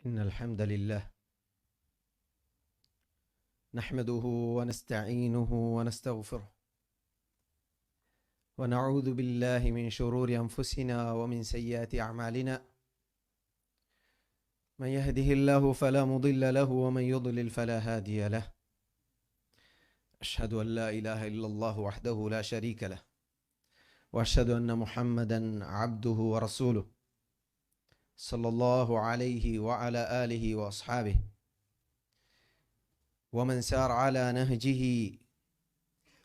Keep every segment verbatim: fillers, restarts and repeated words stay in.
إن الحمد لله نحمده ونستعينه ونستغفره، ونعوذ بالله من شرور أنفسنا ومن سيئات أعمالنا. من يهده الله فلا مضل له، ومن يضلل فلا هادي له. أشهد أن لا إله إلا الله وحده لا شريك له، وأشهد أن محمدا عبده ورسوله، صلى الله عليه وعلى آله وأصحابه ومن سار على نهجه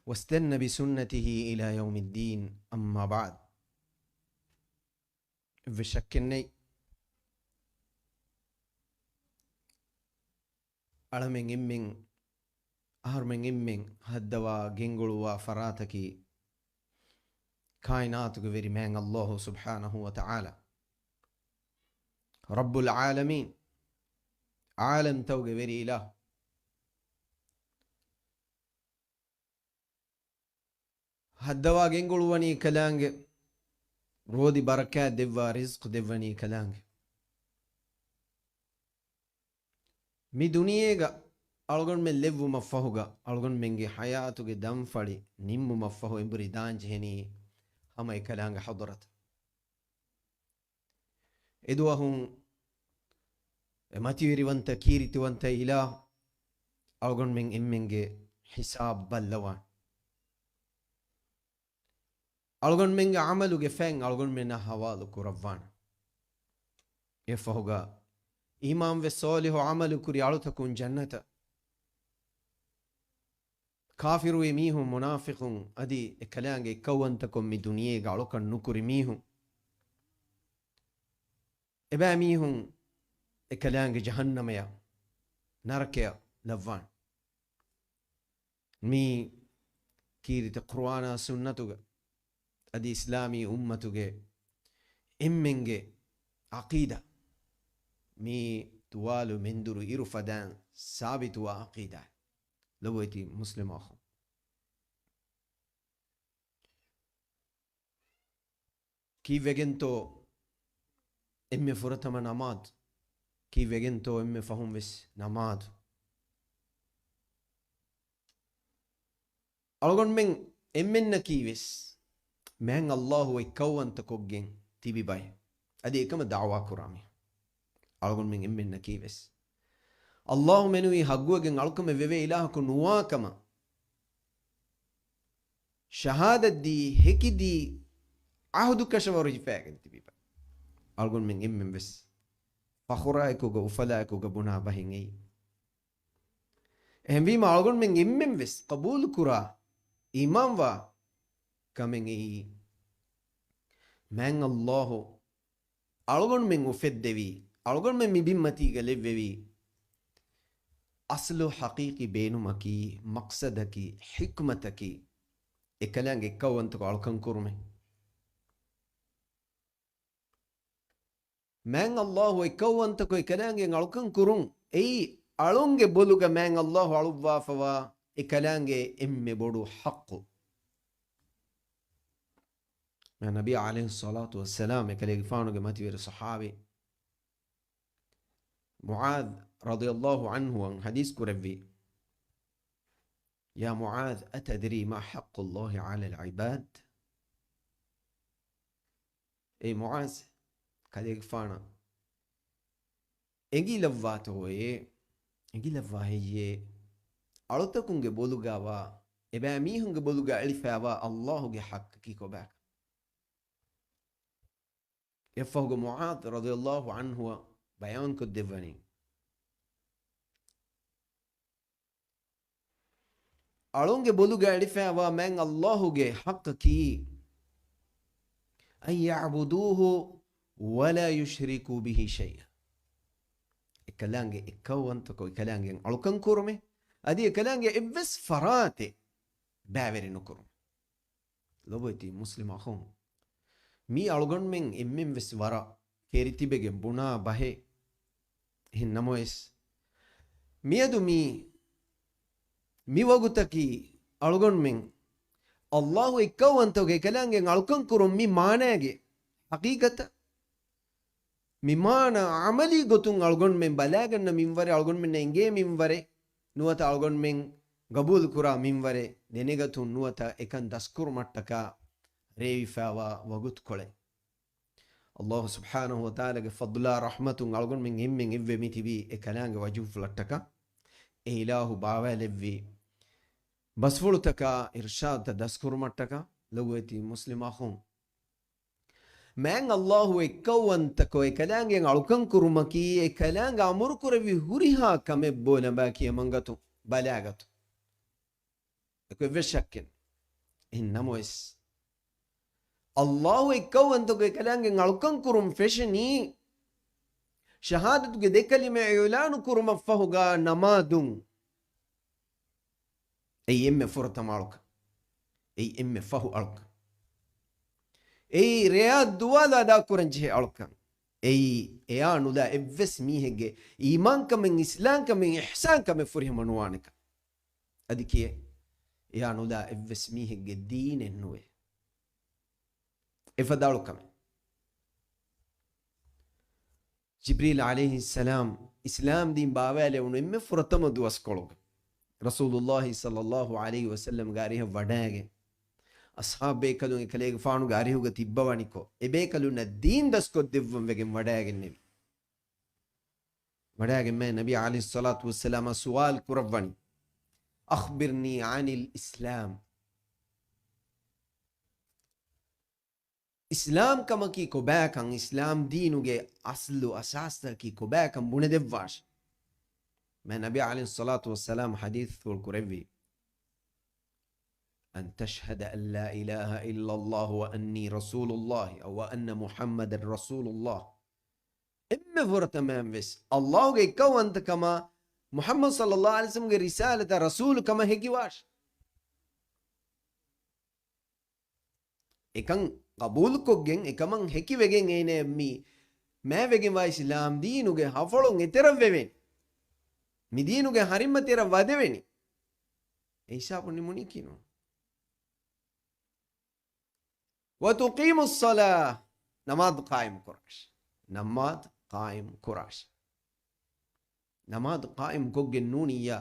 واستن بسنته إلى يوم الدين، أما بعد. އެއްވެސް ޝައްކެއް ނެތް، އަޅަމެން އެންމެން، އަހަރުމެން އެންމެން ހައްދަވާ ގެންގުޅުއްވާ ފަރާތަކީ ކާއިނާތުގެ ވެރި މާތް ﷲ ސުބްޙާނަހޫ ވަތަޢާލާ، ރައްބުލް ޢާލަމީން، ޢާލަމްތަކުގެ ވެރި އިލާހު. ހައްދަވާ ގެންގުޅުއްވަނީ ކަލާނގެ، ރޯދި ބަރަކާތް ދެއްވާ ރިޒްޤު ދެއްވަނީ ކަލާނގެ. މި ދުނިޔޭގަ އަޅުގަނޑުމެން ލެއްވުމަށްފަހުގަ، އަޅުގަނޑުމެންގެ ޙަޔާތުގެ ދަންފަޅި ނިންމުމަށްފަހު އެނބުރި ދާންޖެހެނީ ހަމަ އެކަލާނގެ ޙަޟްރަތަށް. އެދުވަހު އެ މަތިވެރިވަންތަ ކީރިތިވަންތަ އިލާހު އަޅުގަނޑުމެން އެންމެންގެ ހިސާބު ބައްލަވާނެ. އަޅުގަނޑުމެންގެ ޢަމަލުގެ ފަތް އަޅުގަނޑުމެންނާ ހަވާލު ކުރައްވާނެ. އެފަހުގަ އީމާންވެ ޞާލިޙު ޢަމަލު ކުރި އަޅުތަކުން ޖަންނަތަށް، ކާފިރުވި މީހުން، މުނާފިޤުން އަދި އެކަލާނގެ އެއްކައުވަންތަކުން މި ދުނިޔޭގަ އަޅުކަން ނުކުރި މީހުން، އެބައިމީހުން އެކަލާނގެ ޖަހަންނަމަޔަށް، ނަރަކަޔަށް ލައްވާނެ. މީ ކީރިތި ޤުރުއާނާ ސުންނަތުގަ އަދި އިސްލާމީ އުއްމަތުގެ އެންމެންގެ ޢަޤީދާ. މީ ތުވާލު މެންދުރު އިރު ފަދައިން ސާބިތުވާ ޢަޤީދާ. ލޮބުވެތި މުސްލިމް އަޚުން، ކީއްވެގެންތޯ އެންމެ ފުރަތަމަ ނަމާދު؟ ކީއްވެގެންތޯ އެންމެ ފަހުން ވެސް ނަމާދު؟ އަޅުގަނޑުމެން އެންމެންނަކީ ވެސް މާތް ﷲ އެއްކައުވަންތަ ކޮށްގެން ތިބި ބައެއް. އަދި އެކަމަށް ދަޢުވާ ކުރާ މީހުން. އަޅުގަނޑުމެން އެންމެންނަކީ ވެސް ﷲ މެނުވީ ޙައްޤުވެގެން އަޅުކަމެއް ވެވޭ އިލާހަކު ނުވާ ކަމަށް ޝަހާދަތް ދީ، ހެކިދީ، ޢަހުދު ކަށަވަރު ހިފައިގެން ތިބި ބައެއް. އަޅުގަނޑުމެން އެންމެން ވެސް ފަޚުރާއެކުގަ އުފަލާއެކުގަ ބުނާ ބަހެއް އެއީ. އެހެންވީމަ އަޅުގަނޑުމެން އެންމެން ވެސް ޤަބޫލުކުރާ އީމާންވާ ކަމެއް އެއީ، މާތް ﷲ އަޅުގަނޑުމެން އުފެއްދެވީ، އަޅުގަނޑުމެން މި ބިންމަތީގަ ލެއްވެވީ، އަސްލު ޙަޤީޤީ ބޭނުމަކީ، މަޤްޞަދަކީ، ޙިކްމަތަކީ، އެކަލާނގެ އެއްކައުވަންތަކޮށް އަޅުކަން ކުރުމޭ. މާތް ﷲ އެއްކައުވަންތަކޮށް އެކަލާނގެ އަޅުކަން ކުރުން، އެއީ އަޅުންގެ ބޮލުގަ މާތް ﷲ އަޅުއްވާފަވާ އެކަލާނގެ އެންމެ ބޮޑު ޙައްޤު. ނަބީ ޢަލައިހިއްޞަލާތު ވައްސަލާމް އެކަލޭގެފާނުގެ މަތިވެރި ޞަޙާބީ މުޢާޛް ރަޟިޔަﷲ ޢަންހު އަށް ޙަދީޘް ކުރެއްވި، يا معاذ، أتدري ما حق الله على العباد؟ އޭ މުޢާޛް، ކަލޭގެފާނަށް އެނގިލައްވާތޯއޭ، އެނގިލައްވާ ހެއްޔޭ، އަޅުތަކުންގެ ބޮލުގަވާ، އެބައިމީހުންގެ ބޮލުގަ އެޅިފައިވާ ﷲ ގެ ޙައްޤަކީ ކޮބާކަން؟ އެއަށްފަހުގަ މުޢާޛް ރަޟިޔަﷲ ޢަންހު އަށް ބަޔާންކޮށްދެއްވަނީ، އަޅުންގެ ބޮލުގަ އެޅިފައިވާ މާތް ﷲ ގެ ޙައްޤަކީ، أن يعبدوه ولا يشركوا به شيئا. އެކަލާނގެ އެއްކައުވަންތަކޮށް އެކަލާނގެ އަޅުކަން ކުރުމޭ، އަދި އެކަލާނގެ އެއްވެސް ފަރާތެއް ބައިވެރި ނުކުރުމޭ. ލޮބުވެތި މުސްލިމް އަޚުން، މީ އަޅުގަނޑުމެން އެންމެން ވެސް ވަރަށް ކެރިތިބެގެން ބުނާ ބަހެއް. އެހެން ނަމަވެސް، މިއަދު މީ، މި ވަގުތަކީ އަޅުގަނޑުމެން ﷲ އެއްކައުވަންތަކޮށް އެކަލާނގެ އަޅުކަން ކުރުން މި މާނައިގެ ޙަޤީޤަތަށް މި މާނަ ޢަމަލީ ގޮތުން އަޅުގަނޑުމެން ބަލާގަންނަ މިންވަރެއް، އަޅުގަނޑުމެންނަށް އެނގޭ މިންވަރެއް، ނުވަތަ އަޅުގަނޑުމެން ގަބޫލުކުރާ މިންވަރެއް ދެނެގަތުން، ނުވަތަ އެކަން ދަސްކުރުމަށްޓަކާ ރޭވިފައިވާ ވަގުތުކޮޅެއް. ﷲ ސުބްޙާނަހޫ ވަތަޢާލާގެ ފަޟްލާ ރަޙްމަތުން އަޅުގަނޑުމެން އެންމެން އެއްވެ މިތިބީ އެ ކަލާނގެ ވަޖުހުފުޅަށްޓަކާ، އެ އިލާހު ބާވާލެއްވި ބަސްފުޅުތަކާ އިރްޝާދުތައް ދަސްކުރުމަށްޓަކާ. ލޮބުވެތި މުސްލިމް އަޚުން، މާތް ﷲ އެއްކައުވަންތަކޮށް އެ ކަލާނގެ އަޅުކަން ކުރުމަކީ، އެ ކަލާނގެ އަމުރުކުރެއްވި ހުރިހާ ކަމެއް ބޯ ނަބާކީ އެމަންގަތު ބަލާގަތު. އެކު އެއްވެސް ޝައްކެއް. އެހެން ނަމަވެސް، ﷲ އެއްކައުވަންތަކޮށް އެ ކަލާނގެ އަޅުކަން ކުރުން ފެށެނީ، ޝަހާދަތުގެ ދެ ކަލިމަ އިޢުލާނު ކުރުމަށްފަހުގާ ނަމާދުން. އެއީ އެންމެ ފުރަތަމަ އަޅުކަން. އެއީ އެންމެ ފަހު އަޅުކަން. އެއީ ރެޔާ ދުވާލު އަދާކުރަން ޖެހޭ އަޅުކަން. އެއީ އެޔާ ނުލާ އެއްވެސް މީހެއްގެ އީމާންކަމެއް، އިސްލާމްކަމެއް، އިޙްސާންކަމެއް ފުރިހަމަ ނުވާނެކަން. އަދި ކިޔޭ، އެޔާ ނުލާ އެއްވެސް މީހެއްގެ ދީނެއް ނުވޭ. އެފަދަ އަޅުކަމެއް. ޖިބްރީލް ޢަލައިހިއްސަލާމް އިސްލާމް ދީން ބާވާލެވުނު އެންމެ ފުރަތަމަ ދުވަސްކޮޅުގަ ރަސޫލުﷲ ޞައްލަﷲ ޢަލައިހި ވަސައްލަމްގެ އަރިހަށް ވަޑައިގެން، އަޞްޙާބު ބޭކަލުން އެކަލޭގެފާނުގެ އަރިހުގަ ތިއްބަވަނިކޮށް، އެބޭކަލުންނަށް ދީން ދަސްކޮށްދެއްވަން ވެގެން ވަޑައިގެންނެވި. ވަޑައިގެން މާތް ނަބީ ޢަލައިހިއްޞަލާތު ވައްސަލާމަށް ސުވާލު ކުރައްވަނީ، "أخبرني عن الإسلام." އިސްލާމް ކަމަކީ ކޮބާކަން، އިސްލާމް ދީނުގެ އަސްލު އަސާސްތަކަކީ ކޮބާކަން ބުނެދެއްވާށި. މާތް ނަބީ ޢަލައިހިއްޞަލާތު ވައްސަލާމް ޙަދީޘްފުޅު ކުރެއްވީ، "أن تشهد أن لا إله إلا الله وأني رسول الله، أو وأن محمدا رسول الله." އެންމެ ފުރަތަމައިން ވެސް ﷲ ގެ އެއްކައުވަންތަކަމާ، މުޙައްމަދު ޞައްލަﷲ ޢަލައިހި ވަސައްލަމްގެ ރިސާލަތަށް ރަސޫލު ކަމަށް ހެކިވާށި. އެކަން ޤަބޫލުކޮށްގެން، އެކަމަށް ހެކިވެގެން އޭނަ މި މާތްވެގެންވާ އިސްލާމް ދީނުގެ ހަފޮޅުން އެތެރަށް ވެވޭނެ. މި ދީނުގެ ހަރިމަ ތެރަށް ވަދެވޭނެ. އެ ހިސާބުން ނިމުނީކީ ނޫން. "وتقيم الصلاة"، ނަމާދު ޤާއިމް ކުރާށި. ނަމާދު ޤާއިމް ކުރާށި. ނަމާދު ޤާއިމް ކޮށްގެން ނޫނިއްޔާ،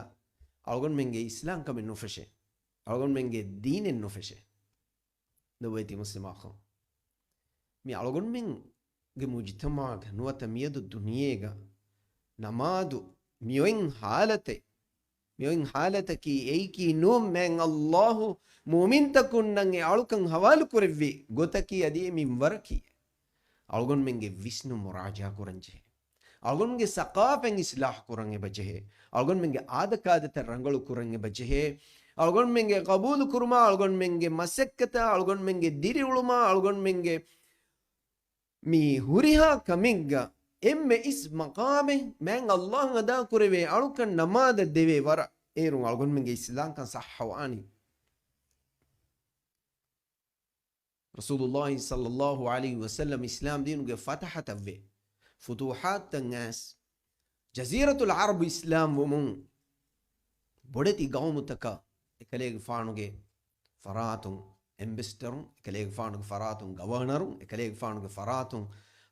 އަޅުގަނޑުމެންގެ އިސްލާމް ކަމެއް ނުފެށޭ. އަޅުގަނޑުމެންގެ ދީނެއް ނުފެށޭ. ލޮބުވެތި މުސްލިމް އަޚުން، މި އަޅުގަނޑުމެންގެ މުޖުތަމަޢުގަ ނުވަތަ މިއަދު ދުނިޔޭގަ ނަމާދު މިއޮތް ޙާލަތެއް، މިއޮތް ޙާލަތަކީ އެއީކީ ނޫން، މާތް ﷲ މުއުމިންތަކުންނަށް އެ އަޅުކަން ޙަވާލު ކުރެއްވި ގޮތަކީ އަދި އެ މިންވަރަކީ. އަޅުގަނޑުމެންގެ ވިސްނުން މުރާޖަޢާ ކުރަން ޖެހޭ. އަޅުގަނޑުމެންގެ ސަޤާފަތް އިޞްލާޙު ކުރަން އެބަ ޖެހޭ. އަޅުގަނޑުމެންގެ އާދަކާދަތައް ރަނގަޅު ކުރަން އެބަ ޖެހޭ. އަޅުގަނޑުމެންގެ ޤަބޫލު ކުރުމާ، އަޅުގަނޑުމެންގެ މަސައްކަތާ، އަޅުގަނޑުމެންގެ ދިރިއުޅުމާ، އަޅުގަނޑުމެންގެ މި ހުރިހާ ކަމެއްގަ އެންމެ އިސް މަޤާމެއް މާތް ﷲ އަދާ ކުރެވޭ އަޅުކަން ނަމާދަށް ދެވޭ ވަރަށް. އޭރުން އަޅުގަނޑުމެންގެ އިސްލާމްކަން ޞައްޙަވާނީ. ރަސޫލުﷲ ޞައްލަﷲ ޢަލައިހި ވަސައްލަމް އިސްލާމް ދީނުގެ ފަތަޙަތައްވެ، ފުތޫޙާތްތައް އައިސް، ޖަޒީރަތުލް ޢަރަބު އިސްލާމް ވުމުން، ބޮޑެތި ޤައުމުތަކަށް އެކަލޭގެފާނުގެ ފަރާތުން އެމްބެސެޑަރުން، އެކަލޭގެފާނުގެ ފަރާތުން ގަވަރނަރުން، އެކަލޭގެފާނުގެ ފަރާތުން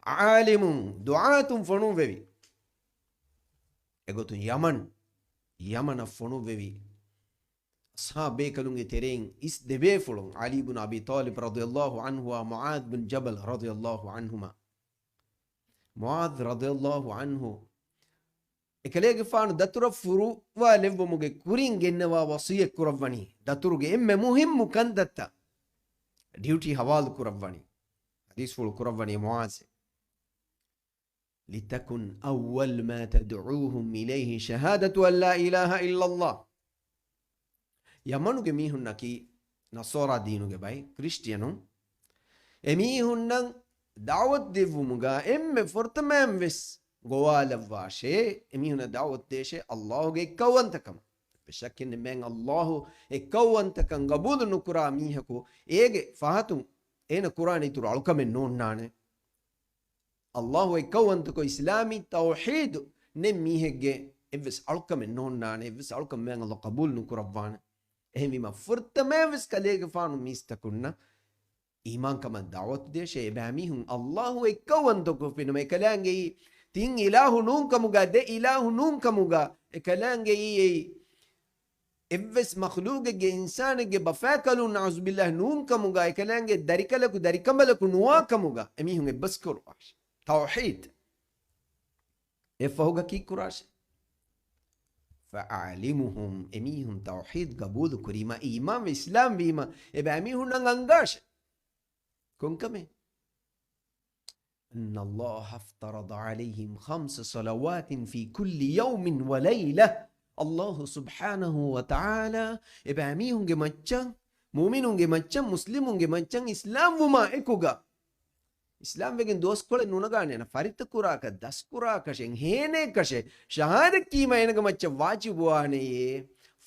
ޢާލިމުން، ދުޢާތުން ފޮނުއްވެވި. އެގޮތުން ޔަމަން، ޔަމަނަށް ފޮނުއްވެވި. އަޞްޙާބު ބޭކަލުންގެ ތެރެއިން އިސް ދެބޭފުޅުން، ޢަލީ ބުން އަބީ ޠާލިބް ރަޟިޔަﷲ ޢަންހުއާ މުޢާޛް ބުން ޖަބަލް ރަޟިޔަﷲ ޢަންހުމާ. މުޢާޛް ރަޟިޔަﷲ ޢަންހު އެކަލޭގެފާނު ދަތުރަށް ފުރުވާލެއްވުމުގެ ކުރިން ގެންނަވާ ވަޞިއްޔަތް ކުރައްވަނީ، ދަތުރުގެ އެންމެ މުހިއްމު ކަންތައްތައް ޑިއުޓީ ހަވާލު ކުރައްވަނީ. ޙަދީޘްފުޅު ކުރައްވަނީ މުޢާޛޭ. "لتكن أول ما تدعوهم إليه شهادة أن لا إله إلا الله." ޔަމަނުގެ މީހުންނަކީ ނަޞާރާ ދީނުގެ ބައެއް ކްރިސްޓިއަނުން. އެމީހުންނަށް ދަޢުވަތު ދެއްވުމުގަ އެންމެ ފުރަތަމައިން ވެސް ގޮވާލައްވާށޭ، އެމީހުންނަށް ދަޢުވަތު ދޭށޭ ﷲ ގެ އެއްކައުވަންތަކަމަށް. އެއްވެސް ޝައްކެއް ނެތް، މާތް ﷲ އެއްކައުވަންތަކަން ގަބޫލު ނުކުރާ މީހަކު އޭގެ ފަހަތުން އޭނަ ކުރާނެ އިތުރު އަޅުކަމެއް ނޯންނާނެ. ﷲ އެއްކައުވަންތަކޮށް އިސްލާމީ ތައުޙީދު ނެތް މީހެއްގެ އެއްވެސް އަޅުކަމެއް ނޯންނާނެ، އެއްވެސް އަޅުކަމެއް މާތް ﷲ ޤަބޫލު ނުކުރައްވާނެ. އެހެންވީމަ ފުރަތަމައިން ވެސް ކަލޭގެފާނު މީސްތަކުންނަށް އީމާންކަމަށް ދަޢުވަތު ދޭށޭ. އެބައިމީހުން ﷲ އެއްކައުވަންތަކޮށްފިނަމަ، އެކަލާނގެއީ ތިން އިލާހު ނޫންކަމުގަ، ދެ އިލާހު ނޫންކަމުގަ، އެކަލާނގެއީ އެއީ އެއްވެސް މަޚްލޫގެއްގެ އިންސާނެއްގެ ބަފާކަލުން ނަޢުޒުބިއްލާހް ނޫންކަމުގަ، އެކަލާނގެ ދަރިކަލަކު ދަރިކަނބަލަކު ނުވާކަމުގަ އެމީހުން އެއްބަސްކުރުވާށޭ. ތައުޙީދު. އެއަށްފަހުގަ ކީއްކުރާށޭ؟ ފައަޢްލިމުހުމް، އެމީހުން ތައުޙީދު ގަބޫލު ކުރީމަ، އީމާންވެ އިސްލާމްވީމަ، އެބައިމީހުންނަށް އަންގާށޭ. ކޮންކަމެއް؟ أن الله افترض عليهم خمس صلوات في كل يوم وليلة. ﷲ ސުބްޙާނަހޫ ވަތަޢާލާ އެބައިމީހުންގެ މައްޗަށް، މުއުމިނުންގެ މައްޗަށް، މުސްލިމުންގެ މައްޗަށް އިސްލާމްވުމާ އެކުގަ، އިސްލާމްވެގެން ދުވަސްކޮޅެއް ނުނަގާނެ، ފަރިތަކުރާކަ، ދަސްކުރާކަށެއް، ހޭނޭކަށެއް، ޝަހާދަތް ކީމަ އޭނަގެ މައްޗަށް ވާޖިބުވާނެޔޭ.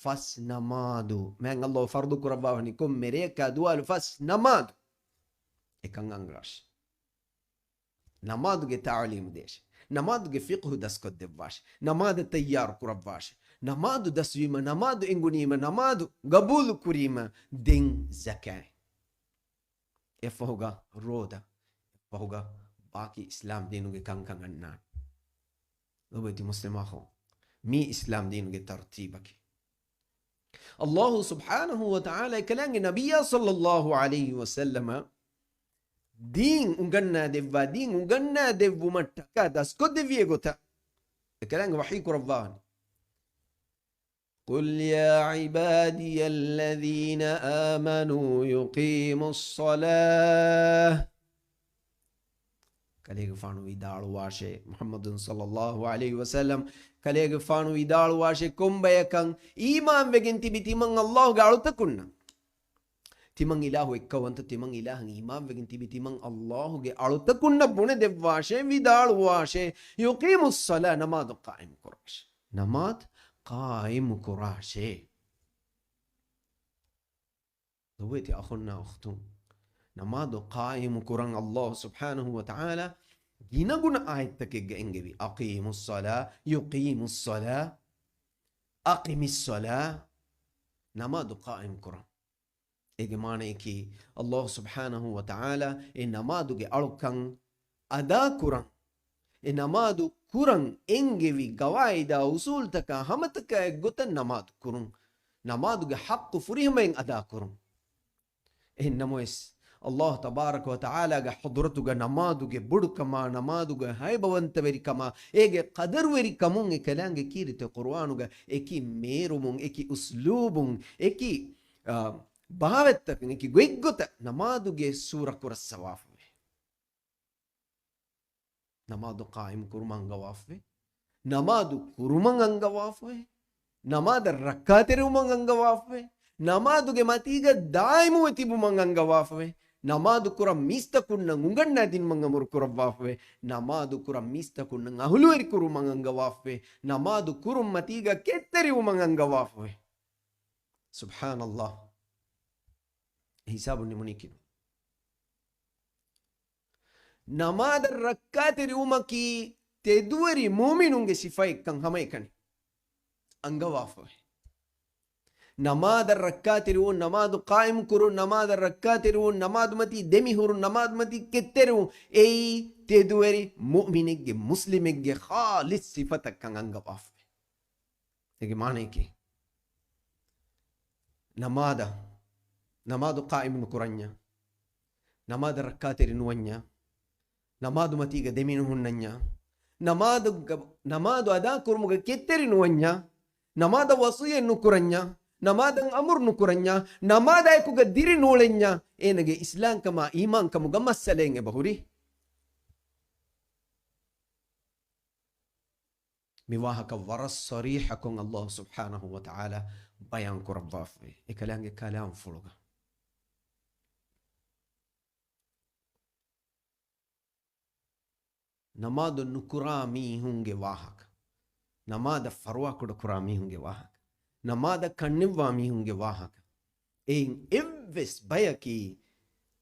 ފަސް ނަމާދު. މާތް ﷲ ފަރުޟު ކުރައްވާވަނީ ކޮންމެ ރެޔަކާ ދުވާލު ފަސް ނަމާދު. އެކަން އަންގާށޭ. ނަމާދުގެ ތަޢުލީމު ދޭށޭ. ނަމާދުގެ ފިޤުހު ދަސްކޮށްދެއްވާށޭ. ނަމާދަށް ތައްޔާރު ކުރައްވާށޭ. ނަމާދު ދަސްވީމަ، ނަމާދު އެނގުނީމަ، ނަމާދު ގަބޫލު ކުރީމަ، ދެން ޒަކާތް. އެއަށްފަހުގަ ރޯދަ، އެއަށްފަހުގަ ބާކީ އިސްލާމް ދީނުގެ ކަންކަން އަންނާނެ. ލޮބުވެތި މުސްލިމް އަޚުން، މީ އިސްލާމް ދީނުގެ ތަރުތީބަކީ. ﷲ ސުބްޙާނަހޫ ވަތަޢާލާ އެކަލާނގެ ނަބިއްޔާ ޞައްލައްލާހު ޢަލައިހި ވަސައްލަމަ ދީން އުނގަންނާ ދެއްވާ، ދީން އުނގަންނާ ދެއްވުމަށްޓަކާ ދަސްކޮށްދެއްވި ގޮތަށް އެކަލާނގެ ވަޙީ ކުރައްވާނެ. قل يا عبادي الذين آمنوا يقيموا الصلاة. ކަލޭގެފާނު ވިދާޅުވާށޭ، މުޙައްމަދު ޞައްލައްލާހު ޢަލައިހި ވަސައްލަމް، ކަލޭގެފާނު ވިދާޅުވާށޭ، ކޮންބަޔަކަށް އީމާންވެގެން ތިބި ތިމަން ﷲ ގެ އަޅުތަކުންނަށް، ތިމަން އިލާހު އެއްކައުވަންތަ، ތިމަން އިލާހަށް އީމާންވެގެން ތިބި ތިމަން ﷲ ގެ އަޅުތަކުންނަށް ބުނެދެއްވާށޭ، ވިދާޅުވާށޭ، يقيموا الصلاة، ނަމާދު ޤާއިމު ކުރާށޭ. ނަމާދު ޤާއިމު ކުރާށޭ. ލޮބުވެތި އަޚުންނާ އުޚްތުން، ނަމާދު ޤާއިމު ކުރަން ﷲ ސުބްޙާނަހޫ ވަތަޢާލާ ގިނަގުނަ އާޔަތްތަކެއްގަ އެންގެވި، أقيموا الصلاة، يقيموا الصلاة، أقم الصلاة، ނަމާދު ޤާއިމު ކުރަން. އޭގެ މާނަޔަކީ، ﷲ ސުބްޙާނަހޫ ވަތަޢާލާ އެ ނަމާދުގެ އަޅުކަން އަދާކުރަން، އެ ނަމާދު ކުރަން އެންގެވި ގަވާއިދާ އުސޫލުތަކާ ހަމަތަކާ އެއްގޮތަށް ނަމާދު ކުރުން، ނަމާދުގެ ޙައްޤު ފުރިހަމައިން އަދާކުރުން. އެހެން ނަމަވެސް، ﷲ ތަބާރަކަ ވަ ތަޢާލާގެ ޙަޟްރަތުގަ ނަމާދުގެ ބޮޑުކަމާ، ނަމާދުގެ ހައިބަވަންތަވެރިކަމާ، އޭގެ ޤަދަރުވެރިކަމުން އެކަލާނގެ ކީރިތި ޤުރުއާނުގަ އެކި މޭރުމުން، އެކި އުސްލޫބުން، އެކި، އާ، ބާވަތްތަކުން، އެކި ގޮތްގޮތަށް ނަމާދުގެ ސޫރަ ކުރައްސަވާފަވޭ. ނަމާދު ޤާއިމު ކުރުމަށް އަންގަވާފަވޭ. ނަމާދު ކުރުމަށް އަންގަވާފަވޭ. ނަމާދަށް ރައްކާތެރިވުމަށް އަންގަވާފަވޭ. ނަމާދުގެ މަތީގަ ދާއިމުވެ ތިބުމަށް އަންގަވާފަވޭ. ނަމާދު ކުރަން މީސްތަކުންނަށް އުނގަންނާ ދިނުމަށް އަމުރު ކުރައްވާފަވޭ. ނަމާދު ކުރަން މީސްތަކުންނަށް އަހުލުވެރި ކުރުމަށް އަންގަވާފަވޭ. ނަމާދު ކުރުން މަތީގަ ކެތްތެރިވުމަށް އަންގަވާފަވޭ. ސުބްޙާނަﷲ. ހިސާބު ނިމުނީކީ ނޫން. ނަމާދަށް ރައްކާތެރިވުމަކީ ތެދުވެރި މުއުމިނުންގެ ސިފައެއްކަން ހަމައެކަނި އަންގަވާފަވޭ. ނަމާދަށް ރައްކާތެރިވުން، ނަމާދު ޤާއިމު ކުރުން، ނަމާދަށް ރައްކާތެރިވުން، ނަމާދުމަތީ ދެމިހުރުން، ނަމާދުމަތީ ކެތްތެރިވުން، އެއީ ތެދުވެރި މުއުމިނެއްގެ، މުސްލިމެއްގެ ޚާލިޞް ސިފަތައްކަން އަންގަވާފަވޭ. އޭގެ މާނަޔަކީ، ނަމާދަށް، ނަމާދު ޤާއިމު ނުކުރަންޏާ، ނަމާދަށް ރައްކާތެރި ނުވަންޏާ، ނަމާދު މަތީގަ ދެމިނުހުންނަންޏާ، ނަމާދުގަ، ނަމާދު އަދާކުރުމުގަ ކެތްތެރި ނުވަންޏާ، ނަމާދަށް ވަޞިއްޔަތް ނުކުރަންޏާ، ނަމާދަށް އަމުރު ނުކުރަންޏާ، ނަމާދާއެކުގަ ދިރި ނޫޅެންޏާ، އޭނަގެ އިސްލާމްކަމާ އީމާންކަމުގަ މައްސަލައެއް އެބަހުރީ. މި ވާހަކަ ވަރަށް ޞަރީޙަކޮށް ﷲ ސުބްޙާނަހޫ ވަތަޢާލާ ބަޔާން ކުރައްވާފައި އެކަލާނގެ ކަލާމްފުޅުގަ. ނަމާދު ނުކުރާ މީހުންގެ ވާހަކަ، ނަމާދަށް ފަރުވާކުޑަ ކުރާ މީހުންގެ ވާހަކަ، ނަމާދަށް ކަންނެއްވާ މީހުންގެ ވާހަކަ، އެއިން އެއްވެސް ބަޔަކީ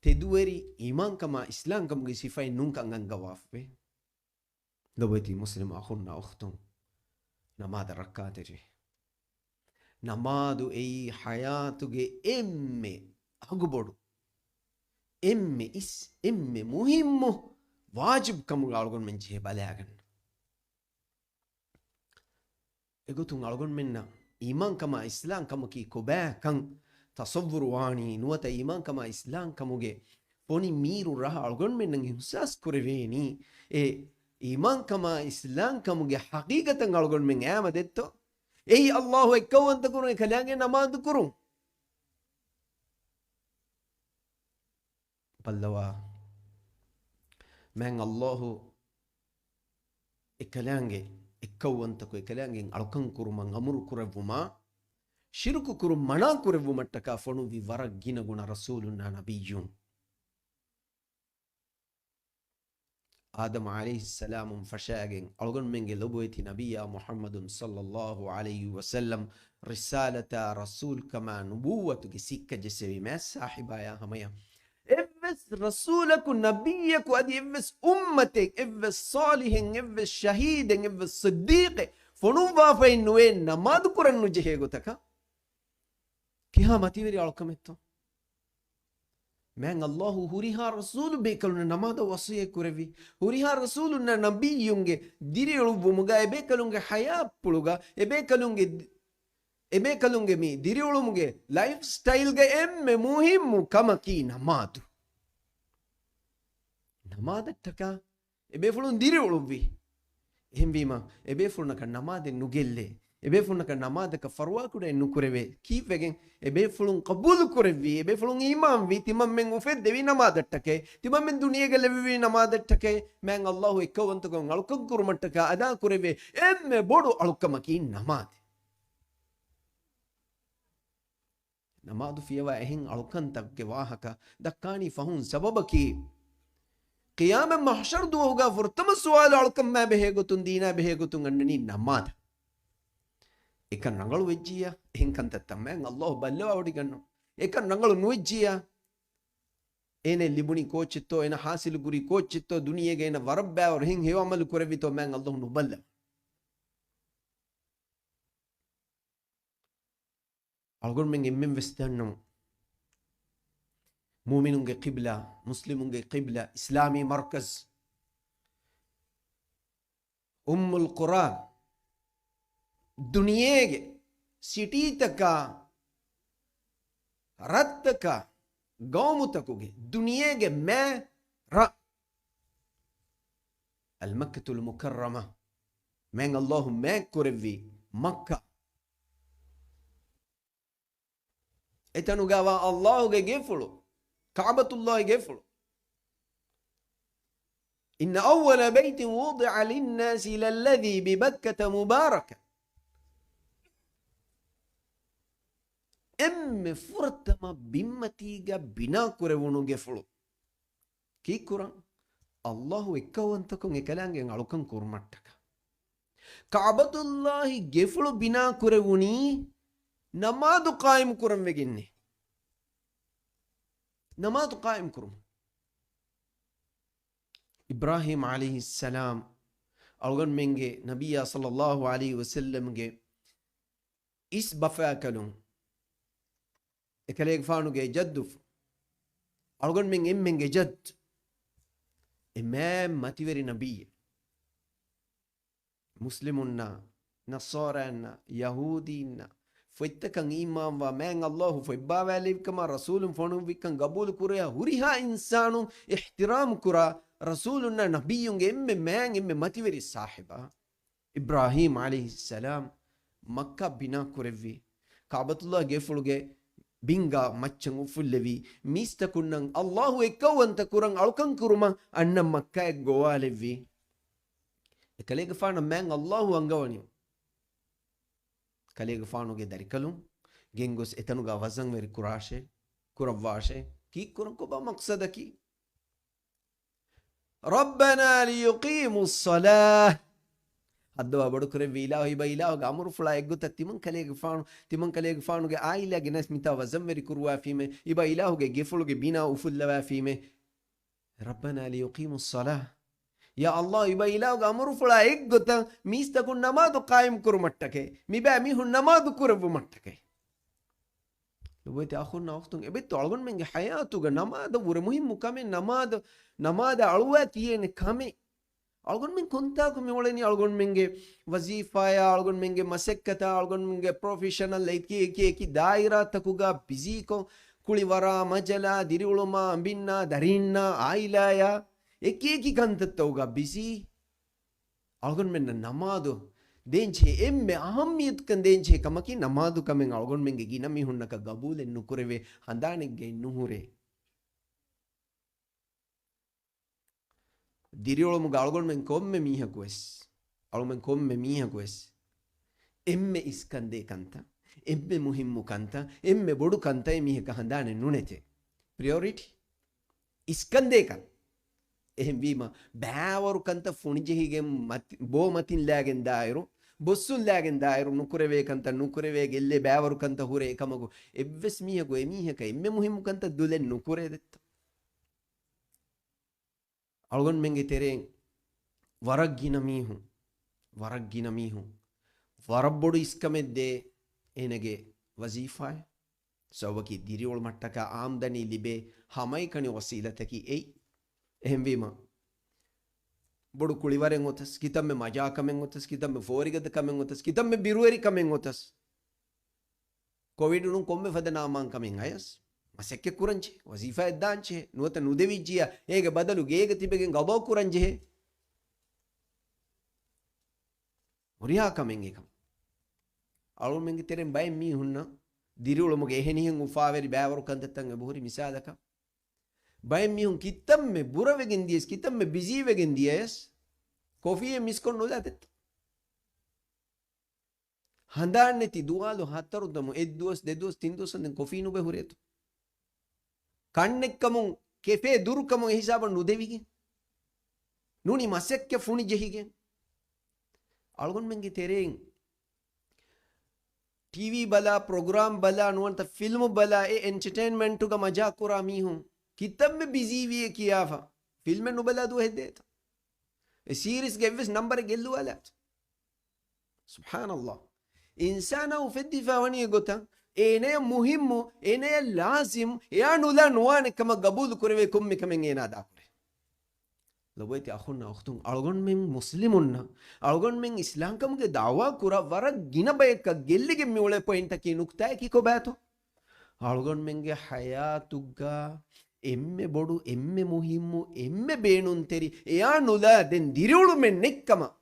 ތެދުވެރި އީމާންކަމާ އިސްލާމްކަމުގެ ސިފައެއް ނޫންކަން އަންގަވާފަވޭ. ލޮބުވެތި މުސްލިމް އަޚުންނާ އުޚްތުން، ނަމާދަށް ރައްކާތެރިވެ. ނަމާދު އެއީ ޙަޔާތުގެ އެންމެ އަގުބޮޑު، އެންމެ އިސް، އެންމެ މުހިއްމު ވާޖިބު ކަމުގަ އަޅުގަނޑުމެން ޖެހޭ ބަލާގަންނަ. އެގޮތުން އަޅުގަނޑުމެންނަށް އީމާންކަމާ އިސްލާމްކަމަކީ ކޮބާކަން ތަޞައްވުރު ވާނީ، ނުވަތަ އީމާންކަމާ އިސްލާމްކަމުގެ ފޮނި މީރު ރަހަ އަޅުގަނޑުމެންނަށް އިހުސާސް ކުރެވޭނީ. އެ އީމާންކަމާ އިސްލާމްކަމުގެ ހަޤީޤަތަށް އަޅުގަނޑުމެން އައިމަ ދެއްތޯ؟ އެއީ އައްލާހު އެއްކައުވަންތަކުރުން އެކަލާނގެ ނަމާދު ކުރުން. ބައްލަވާ، މާތް އައްލާހު އެކަލާނގެ އެއްކައުވަންތަކޮށް އެކަލާނގެ އަޅުކަން ކުރުމަށް އަމުރު ކުރެއްވުމާ، ޝިރުކު ކުރުން މަނާ ކުރެއްވުމަށްޓަކާ ފޮނުއްވި ވަރަށް ގިނަ ގުނަ ރަސޫލުންނާ ނަބިއްޔުން. އާދަމް ޢަލައިހިއްސަލާމުން ފަށާގެން އަޅުގަނޑުމެންގެ ލޮބުވެތި ނަބިއްޔާ މުޙައްމަދު ޞައްލައްލާހު ޢަލައިހި ވަސައްލަމް ރިސާލަތާ ރަސޫލްކަމާ ނުބުއްވަތުގެ ސިއްކަ ޖެއްސެވީ މާތް ސާހިބާޔާ ހަމަޔަށް. އެއްވެސް ރަސޫލަކު، ނަބިއްޔަކު، އަދި އެއްވެސް އުއްމަތެއް، އެއްވެސް ޞާލިޙެއް، އެއްވެސް ޝަހީދެއް، އެއްވެސް ޞިއްދީޤެއް ފޮނުއްވާފައެއް ނުވޭ ނަމާދު ކުރަން ނުޖެހޭ ގޮތަކަށް. ކިހާ މަތިވެރި އަޅުކަމެއްތޯ؟ މާތް އައްލާހު ހުރިހާ ރަސޫލު ބޭކަލުންނަށް ނަމާދަށް ވަޞިއްޔަތް ކުރެއްވި. ހުރިހާ ރަސޫލުންނަށް ނަބިއްޔުންގެ ދިރިއުޅުއްވުމުގަ، އެބޭކަލުންގެ ޙަޔާތްޕުޅުގަ، އެބޭކަލުންގެ، އެބޭކަލުންގެ މި ދިރިއުޅުމުގެ ލައިފް ސްޓައިލްގަ އެންމެ މުހިއްމު ކަމަކީ ނަމާދު. ނަމާދަށްޓަކާ އެބޭފުޅުން ދިރިއުޅުއްވި. އެހެންވީމަ، އެބޭފުޅުންނަކަށް ނަމާދެއް ނުގެއްލޭ. އެބޭފުޅުންނަކަށް ނަމާދަކަށް ފަރުވާކުޑައެއް ނުކުރެވޭ. ކީއްވެގެން؟ އެބޭފުޅުން ޤަބޫލު ކުރެއްވީ، އެބޭފުޅުން އީމާންވީ، ތިމަންމެން އުފެއްދެވީ ނަމާދަށްޓަކައި، ތިމަންމެން ދުނިޔޭގަ ލެއްވެވީ ނަމާދަށްޓަކައި، މާތް އައްލާހު އެއްކައުވަންތަކޮށް އަޅުކަން ކުރުމަށްޓަކާ އަދާ ކުރެވޭ އެންމެ ބޮޑު އަޅުކަމަކީ ނަމާދެއް. ނަމާދު ފިޔަވާ އެހެން އަޅުކަންތަކުގެ ވާހަކަ ދައްކާނީ ފަހުން ސަބަބަކީ، ޤިޔާމަތް މަޙްޝަރު ދުވަހުގަ ފުރަތަމަ ސުވާލު އަޅުކަންމާ ބެހޭ ގޮތުން، ދީނާ ބެހޭ ގޮތުން އަންނަނީ ނަމާދަށް. އެކަން ރަނގަޅު ވެއްޖިއްޔާ، އެހެން ކަންތައްތައް މާތް އައްލާހު ބައްލަވާވޮޑިގަންނަވާ. އެކަން ރަނގަޅު ނުވެއްޖިއްޔާ، އޭނަ ލިބުނީ ކޯއްޗެއްތޯ، އޭނަ ޙާޞިލު ކުރީ ކޯއްޗެއްތޯ، ދުނިޔޭގަ އޭނަ ވަރަށް ބައިވަރު އެހެން ހެޔޮ ޢަމަލު ކުރެއްވިތޯ މާތް އައްލާހު ނުބައްލަވާ. އަޅުގަނޑުމެން އެންމެން ވެސް ދަންނަވަން، މުއުމިނުންގެ ޤިބްލާ، މުސްލިމުންގެ ޤިބްލާ، އިސްލާމީ މަރުކަޒް، އުއްމުލް ޤުރާ، ދުނިޔޭގެ ސިޓީތަކާ، ރަށްތަކާ، ގައުމުތަކުގެ، ދުނިޔޭގެ މޭ ރަށް، އަލްމައްކަތުލް މުކައްރަމާ، މާތް އައްލާހު މާތް ކުރެއްވި މައްކާ. އެތަނުގަވާ އައްލާހުގެ ގެފުޅު، ކަޢުބަތުﷲ ގެފުޅު. إن أول بيت وضع للناس للذي ببكة مباركا. އެންމެ ފުރަތަމަ ބިންމަތީގަ ބިނާ ކުރެވުނު ގެފުޅު. ކީއްކުރަން؟ އައްލާހު އެއްކައުވަންތަކޮށް އެކަލާނގެ އަޅުކަން ކުރުމަށްޓަކާ. ކަޢުބަތުﷲ ގެފުޅު ބިނާ ކުރެވުނީ ނަމާދު ޤާއިމު ކުރަން ވެގެންނޭ. ނަމާދު ޤާއިމު ކުރުމަށް. އިބްރާހީމް ޢަލައިހިއްސަލާމް އަޅުގަނޑުމެންގެ ނަބިއްޔާ ޞައްލައްލާހު ޢަލައިހި ވަސައްލަމްގެ އިސް ބަފައިކަލުން، އެކަލޭގެފާނުގެ ޖައްދު، އަޅުގަނޑުމެން އެންމެންގެ ޖައްދު، އެ މާތް މަތިވެރި ނަބިއްޔެއް، މުސްލިމުންނާ، ނަޞާރާއިންނާ، ޔަހޫދީންނާ، ފޮތްތަކަށް އީމާންވާ، މާތް އައްލާހު ފޮތްބާވާލެއްވިކަމާ، ރަސޫލުން ފޮނުއްވިކަން ގަބޫލު ކުރެވޭ ހުރިހާ އިންސާނުން އިޙްތިރާމް ކުރާ، ރަސޫލުންނާ ނަބިއްޔުންގެ އެންމެ މާތް އެންމެ މަތިވެރި ސާހިބާ، އިބްރާހީމް ޢަލައިހިއްސަލާމް މައްކާ ބިނާ ކުރެއްވި، ކަޢުބަތުﷲ ގެފުޅުގެ ބިންގާ މައްޗަށް އުފުއްލެވި، މީސްތަކުންނަށް އައްލާހު އެއްކައުވަންތަ ކުރަން އަޅުކަން ކުރުމަށް އަންނަ މައްކާއަށް ގޮވާލެއްވި. އެކަލޭގެފާނަށް މާތް އައްލާހު އަންގަވަނީ، ކަލޭގެފާނުގެ ދަރިކަލުން ގެންގޮސް އެތަނުގަ ވަޒަންވެރި ކުރާށޭ، ކުރައްވާށޭ. ކީއްކުރަން ކޮބާ މަޤްޞަދަކީ؟ ربنا ليقيموا الصلاة. ހައްދަވާ ބޮޑުކުރެއްވި އިލާހު، އިބަ އިލާހުގެ އަމުރުފުޅާ އެއްގޮތަށް ތިމަން ކަލޭގެފާނު، ތިމަން ކަލޭގެފާނުގެ އާއިލާ ގެނެސް މިތާ ވަޒަންވެރި ކުރުވާފީމޭ، އިބަ އިލާހުގެ ގެފުޅުގެ ބިނާ އުފުއްލަވާފީމޭ. ربنا ليقيموا الصلاة. ޔާ އައްލާހު، އިބަ އިލާހުގެ އަމުރުފުޅާ އެއްގޮތަށް މީސްތަކުން ނަމާދު ޤާއިމް ކުރުމަށްޓަކައި، މިބާ މީހުން ނަމާދު ކުރެއްވުމަށްޓަކައި. ލޮބުވެތި އަޚުންނާ އުޚްތުން، އެބައިތު އަޅުގަނޑުމެންގެ ޙަޔާތުގަ ނަމާދަށްވުރެ މުހިއްމު ކަމެއް، ނަމާދަށް، ނަމާދަށް އަޅުވާ ތިޔޭނެ ކަމެއް. އަޅުގަނޑުމެން ކޮންތާކު މިއުޅެނީ؟ އަޅުގަނޑުމެންގެ ވަޒީފާޔާ، އަޅުގަނޑުމެންގެ މަސައްކަތާ، އަޅުގަނޑުމެންގެ ޕްރޮފެޝަނަލް އެކި އެކި އެކި ދާއިރާތަކުގަ ބިޒީކޮށް، ކުޅިވަރާ، މަޖަލާ، ދިރިއުޅުމާ، އަނބިންނާ، ދަރީންނާ، އާއިލާޔާ، އެކި އެކި ކަންތައްތަކުގަ ބިޒީ. އަޅުގަނޑުމެންނަށް ނަމާދު ދޭންޖެހޭ، އެންމެ އަހައްމިޔަތުކަން ދޭންޖެހޭ ކަމަކީ، ނަމާދު ކަމެއް އަޅުގަނޑުމެންގެ ގިނަ މީހުންނަކަށް ގަބޫލެއް ނުކުރެވޭ، ހަނދާނެއްގައެއް ނުހުރޭ. ދިރިއުޅުމުގަ އަޅުގަނޑުމެން ކޮންމެ މީހަކުވެސް، އަޅުގަނޑުމެން ކޮންމެ މީހަކުވެސް އެންމެ އިސްކަންދޭ ކަންތައް، އެންމެ މުހިއްމު ކަންތައް، އެންމެ ބޮޑު ކަންތައް އެމީހަކަށް ހަނދާނެއް ނުނެތޭ. ޕްރިއޮރިޓީ އިސްކަންދޭ ކަން. އެހެންވީމަ، ބައިވަރު ކަންތައް ފުނިޖެހިގެން މަތި-، ބޯ މަތިން ލާގެން ދާއިރު، ބޮއްސުން ލާގެން ދާއިރު، ނުކުރެވޭ ކަންތައް ނުކުރެވޭ، ގެއްލޭ ބައިވަރު ކަންތައް ހުރޭ އެކަމަކު، އެއްވެސް މީހަކު އެމީހަކަށް އެންމެ މުހިއްމު ކަންތައް ދުލެއް ނުކުރޭ ދެއްތޯ؟ އަޅުގަނޑުމެންގެ ތެރެއިން ވަރަށް ގިނަ މީހުން، ވަރަށް ގިނަ މީހުން ވަރަށް ބޮޑު އިސްކަމެއް ދޭ އޭނަގެ ވަޒީފާއެއް. ސަބަބަކީ ދިރިއުޅުމަށްޓަކާ އާމްދަނީ ލިބޭ ހަމައެކަނި ވަސީލަތަކީ އެއީ. އެހެންވީމަ، ބޮޑު ކުޅިވަރެއް އޮތަސް، ކިތަންމެ މަޖާކަމެއް އޮތަސް، ކިތަންމެ ފޯރިގަދަކަމެއް އޮތަސް، ކިތަންމެ ބިރުވެރިކަމެއް އޮތަސް، ކޮވިޑުނު ކޮންމެ ފަދަ ނާމާންކަމެއް އަޔަސް މަސައްކަތް ކުރަންޖެހޭ، ވަޒީފާއެއް ދާންޖެހޭ، ނުވަތަ ނުދެވިއްޖިޔާ އޭގެ ބަދަލު ގޭގަ ތިބެގެން ގަޟާ ކުރަންޖެހޭ. ހުރިހާ ކަމެއް އެކަމަށް. އަޅުގަނޑުމެންގެ ތެރެއިން ބައެއް މީހުންނަށް ދިރިއުޅުމުގެ އެހެނިހެން އުފާވެރި ބައިވަރު ކަންތައްތައް އެބަހުރި. މިސާލަކަށް، ބައެއް މީހުން ކިތަންމެ ބުރަވެގެން ދިޔަސް، ކިތަންމެ ބިޒީވެގެން ދިޔަޔަސް، ކޮފީއެއް މިސްކޮށް ނުލާ ދެއްތޯ؟ ހަނދާން ނެތި ދުވާލު ހަތަރު ދަމު އެއްދުވަސް ދެދުވަސް ތިން ދުވަސް ދެން ކޮފީ ނުބެހުރޭތޯ؟ ކަންނެއްކަމުން ކެފޭ ދުރުކަމުން އެހިސާބަށް ނުދެވިގެން، ނޫނީ މަސައްކަތް ފުނި ޖެހިގެން. އަޅުގަނޑުމެންގެ ތެރެއިން ޓީވީ ބަލާ، ޕްރޮގްރާމް ބަލާ، ނުވަތަ ފިލްމު ބަލާ، އެ އެންޓަޓެއިންމަންޓުގަ މަޖާ ކުރާ މީހުން ކިތަންމެ ބިޒީވިއޭ ކިޔާފަ، ފިލްމެއް ނުބަލާ ދުވަހެއް ދޭތޯ؟ އެ ސީރީސްގެ އެއްވެސް ނަމްބަރެއް ގެއްލުވާލާތޯ؟ ސުބްޙާނަﷲ. އިންސާނާ އުފެއްދިފަ ވަނީ އެގޮތަށް، އޭނަޔަށް މުހިއްމު، އޭނަޔަށް ލާޒިމް، އެޔާ ނުލާ ނުވާނެ ކަމަށް ގަބޫލު ކުރެވޭ ކޮންމެ ކަމެއް އޭނާ ދާކުރޭ. ލޮބުވެތި އަޚުންނާ އުޚްތުން، އަޅުގަނޑުމެން މުސްލިމުންނަށް، އަޅުގަނޑުމެން އިސްލާމްކަމުގެ ދަޢުވާ ކުރާ ވަރަށް ގިނަ ބަޔަކަށް ގެއްލިގެން މިއުޅޭ ޕޮއިންޓަކީ، ނުކުތާއަކީ ކޮބާތޯ؟ އަޅުގަނޑުމެންގެ ޙަޔާތުގަ އެންމެ ބޮޑު، އެންމެ މުހިއްމު، އެންމެ ބޭނުންތެރި، އެޔާ ނުލާ ދެން ދިރިއުޅުމެއް ނެތްކަމަށް،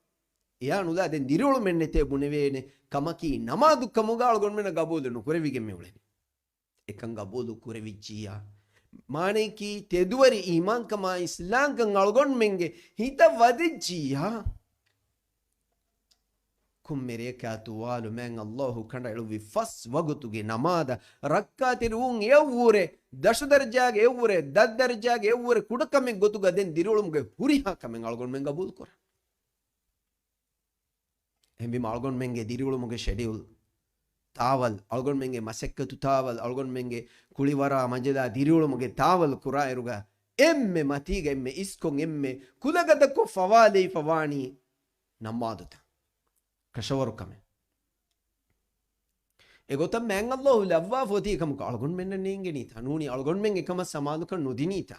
އެޔާ ނުލާ ދެން ދިރިއުޅުމެއް ނެތޭ ބުނެވޭނެ ކަމަކީ، ނަމާދު ކަމުގަ އަޅުގަނޑުމެންނަށް ގަބޫލު ނުކުރެވިގެން މިއުޅެނީ. އެކަން ގަބޫލު ކުރެވިއްޖިއްޔާ، މާނަޔަކީ ތެދުވެރި އީމާންކަމާ އިސްލާމްކަން އަޅުގަނޑުމެންގެ ހިތަށް ވަދެއްޖިއްޔާ، ކޮންމެ ރެޔަކާ ތުވާލު މާތް ﷲ ކަނޑައެޅުއްވި ފަސް ވަގުތުގެ ނަމާދަށް ރައްކާތެރިވުން އެއަށްވުރެ ދަށު ދަރަޖާގެ އެއަށްވުރެ ދަށް ދަރަޖާގެ އެއަށްވުރެ ކުޑަކަމެއް ގޮތުގަ ދެން ދިރިއުޅުމުގެ ހުރިހާ ކަމެއް އަޅުގަނޑުމެން ގަބޫލުކުރާ. އެހެންވީމަ އަޅުގަނޑުމެންގެ ދިރިއުޅުމުގެ ޝެޑިއުލް ތާވަލް، އަޅުގަނޑުމެންގެ މަސައްކަތު ތާވަލް، އަޅުގަނޑުމެންގެ ކުޅިވަރާ މަޖަލާ ދިރިއުޅުމުގެ ތާވަލް ކުރާއިރުގަ އެންމެ މަތީގަ އެންމެ އިސްކޮށް އެންމެ ކުލަގަދަކޮށް ފަވާލެވިފަ ވާނީ ނަމާދުތައް، ކަށަވަރުކަމެއް. އެގޮތަށް މާތް ﷲ ލައްވާފަ އޮތީ ކަމަކު އަޅުގަނޑުމެންނަށް ނޭނގެނީތަ؟ ނޫނީ އަޅުގަނޑުމެން އެކަމަށް ސަމާލުކަން ނުދިނީތަ؟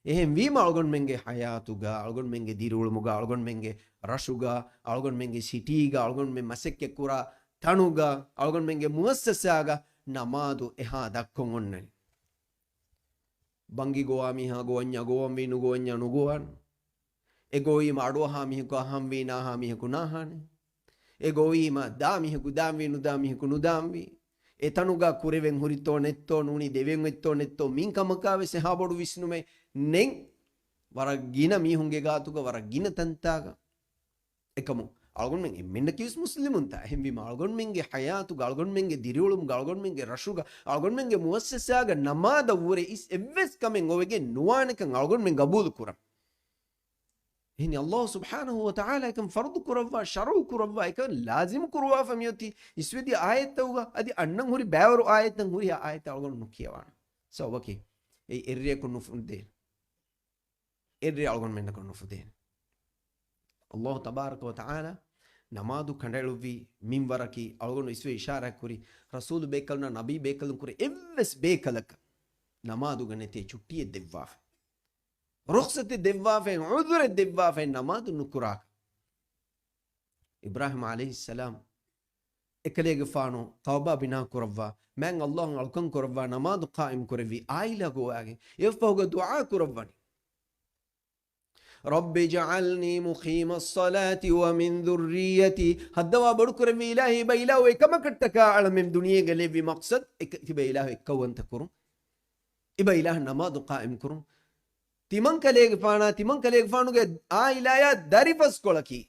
އެހެންވީމަ އަޅުގަނޑުމެންގެ ޙަޔާތުގަ، އަޅުގަނޑުމެންގެ ދިރިއުޅުމުގަ، އަޅުގަނޑުމެންގެ ރަށުގަ، އަޅުގަނޑުމެންގެ ސިޓީގަ، އަޅުގަނޑުމެން މަސައްކަތްކުރާ ތަނުގަ، އަޅުގަނޑުމެންގެ މުއައްސަސާގަ ނަމާދު އެހާ ދަށްކޮށް އޮންނަނީ. ބަންގި ގޮވާ މީހާ ގޮވަންޏާ ގޮވަންވީ، ނުގޮވަންޏާ ނުގޮވާން. އެ ގޮވީމަ އަޑުއަހާ މީހަކު އަހަންވީ، ނާހާ މީހަކު ނާހާނެ. އެ ގޮވީމަ ދާ މީހަކު ދާންވީ، ނުދާ މީހަކު ނުދާންވީ. އެ ތަނުގަ ކުރެވެން ހުރިތޯ ނެތްތޯ، ނޫނީ ދެވެން އޮތްތޯ ނެތްތޯ، މިން ކަމަކާ ވެސް އެހާ ބޮޑު ވިސްނުމެއް ނެތް. ވަރަށް ގިނަ މީހުންގެ ގާތުގަ، ވަރަށް ގިނަ ތަންތާގަ. އެކަމު އަޅުގަނޑުމެން އެންމެންނަކީވެސް މުސްލިމުންތާ؟ އެހެންވީމަ އަޅުގަނޑުމެންގެ ޙަޔާތުގަ، އަޅުގަނޑުމެންގެ ދިރިއުޅުމުގަ، އަޅުގަނޑުމެންގެ ރަށުގަ، އަޅުގަނޑުމެންގެ މުއައްސަސާގަ ނަމާދަށްވުރެ އިސް އެއްވެސް ކަމެއް އޮވެގެން ނުވާނެކަން އަޅުގަނޑުމެން ގަބޫލު ކުރަން. އެހެނީ ﷲ ސުބްޙާނަހޫ ވަތަޢާލާ އެކަން ފަރުޟު ކުރައްވާ، ޝަރުޢު ކުރައްވާ، އެކަން ލާޒިމު ކުރުވާފަ މިއޮތީ އިސްވެދިޔަ އާޔަތްތަކުގަ. އަދި އަންނަން ހުރި ބައިވަރު އާޔަތްތައް، ހުރިހާ އާޔަތްތައް އަޅުގަނޑު ނުކިޔަވާނަން. ސަބަބަކީ އެއީ އެއްރެއަކު ނުފުދޭ. އެއްރެ އަޅުގަނޑުމެންނަކަށް ނުފުދޭނެ. ﷲ ތަބާރަކަ ވަތަޢާލާ ނަމާދު ކަނޑައެޅުއްވި މިންވަރަކީ އަޅުގަނޑު އިސްވެ އިޝާރާތްކުރި، ރަސޫލު ބޭކަލުންނާ ނަބީ ބޭކަލުން ކުރެ އެއްވެސް ބޭކަލަކަށް ނަމާދުގަ ނެތޭ ޗުއްޓިއެއް ދެއްވާފަ. ރުޚްޞަތެއް ދެއްވާފައި، ޢުޛުރެއް ދެއްވާފައި ނަމާދު ނުކުރާކަށް. އިބްރާހީމް ޢަލައިހިއްސަލާމް އެކަލޭގެފާނު ކަޢުބާ ބިނާ ކުރައްވާ، މާތް ﷲ އަށް އަޅުކަން ކުރައްވާ، ނަމާދު ޤާއިމް ކުރެއްވި ޢާއިލާ ގޮވާގެން އެއަށްފަހުގަ ދުޢާ ކުރައްވަނީ. رب اجعلني مقيم الصلاة ومن ذريتي. ހައްދަވާ ބޮޑުކުރެއްވި އިލާހީ، އިބަ އިލާހު އެކަމަކަށްޓަކާ އަޅަމެން ދުނިޔޭގަ ލެއްވި މަޤްޞަދު އެކަ-، ތިބަ އިލާހު އެއްކައުވަންތަ ކުރުން. އިބަ އިލާހު ނަމާދު ޤާއިމް ކުރުން. ތިމަން ކަލޭގެފާނާ، ތިމަން ކަލޭގެފާނުގެ ޢާއިލާޔާ ދަރިފަސްކޮޅަކީ،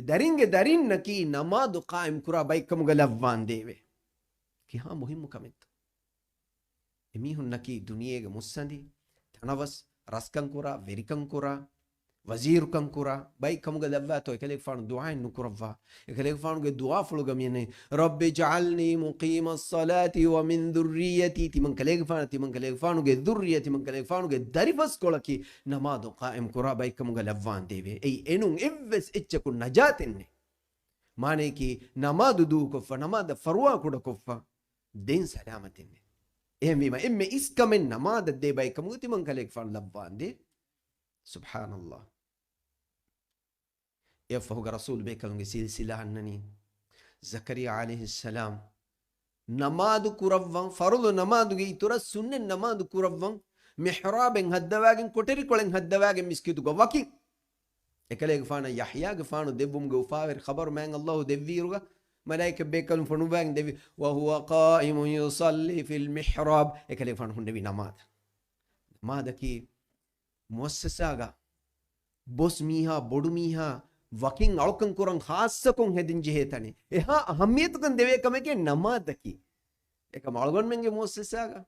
ދަރިންގެ ދަރިންނަކީ ނަމާދު ޤާއިމް ކުރާ ބައެއްކަމުގަ ލައްވާނދޭވެ. ކިހާ މުހިއްމު ކަމެއްތޯ؟ އެމީހުންނަކީ ދުނިޔޭގެ މުއްސަނދި، ތަނަވަސް، ރަސްކަން ކުރާ، ވެރިކަން ކުރާ، ވަޒީރުކަން ކުރާ، ބައެއް ކަމުގަ ލައްވާތޯ އެކަލޭގެފާނު ދުޢާއެއް ނުކުރައްވާ. އެކަލޭގެފާނުގެ ދުޢާފުޅުގަ މިއަނެއް، رب اجعلني مقيم الصلاة ومن ذريتي. ތިމަން ކަލޭގެފާނަށް، ތިމަން ކަލޭގެފާނުގެ ޛުއްރިއްޔަތީ، ތިމަން ކަލޭގެފާނުގެ ދަރިފަސްކޮޅަކީ ނަމާދު ޤާއިމް ކުރާ ބައެއްކަމުގަ ލައްވާނދޭވެ. އެއީ އެނޫން އެއްވެސް އެއްޗަކުން ނަޖާތެއް ނެތް. މާނަޔަކީ ނަމާދު ދޫކޮށްފަ، ނަމާދަށް ފަރުވާ ކުޑަކޮށްފަ، ދެން ސަލާމަތެއް ނެތް. އެހެންވީމަ އެންމެ އިސްކަމެއް ނަމާދަށް ދޭ ބައެއްކަމުގަ ތިމަން ކަލޭގެފާނު ލައްވާނދޭ. ސުބްޙާނަﷲ. އެއަށްފަހުގަ ރަސޫލު ބޭކަލުންގެ ސިލްސިލާ އަންނަނީ، ޒަކަރިއްޔާ ޢަލައިހިއްސަލާމް ނަމާދު ކުރައްވަން، ފަރުޟު ނަމާދުގެ އިތުރަށް ސުންނަތް ނަމާދު ކުރައްވަން، މިޙްރާބެއް ހައްދަވާގެން، ކޮޓަރިކޮޅެއް ހައްދަވާގެން މިސްކިތުގަ ވަކިން. އެކަލޭގެފާނަށް ޔަޙްޔާގެފާނު ދެއްވުމުގެ އުފާވެރި ޚަބަރު މާތް ﷲ ދެއްވިއިރުގަ، މަލާއިކަ ބޭކަލުން ފޮނުއްވާގެން ދެއްވި، وهو قائم يصلي في المحراب. އެކަލޭގެފާނު ހުންނެވި ނަމާދަށް. ނަމާދަކީ މުއައްސަސާގަ ބޮސް މީހާ، ބޮޑު މީހާ ވަކިން އަޅުކަން ކުރަން ޚާއްޞަކޮށް ހެދެން ޖެހޭ ތަނެއް. އެހާ އަހައްމިޔަތުކަން ދެވޭ ކަމެކޭ ނަމާދަކީ. އެކަމަ އަޅުގަނޑުމެންގެ މުއައްސަސާގަ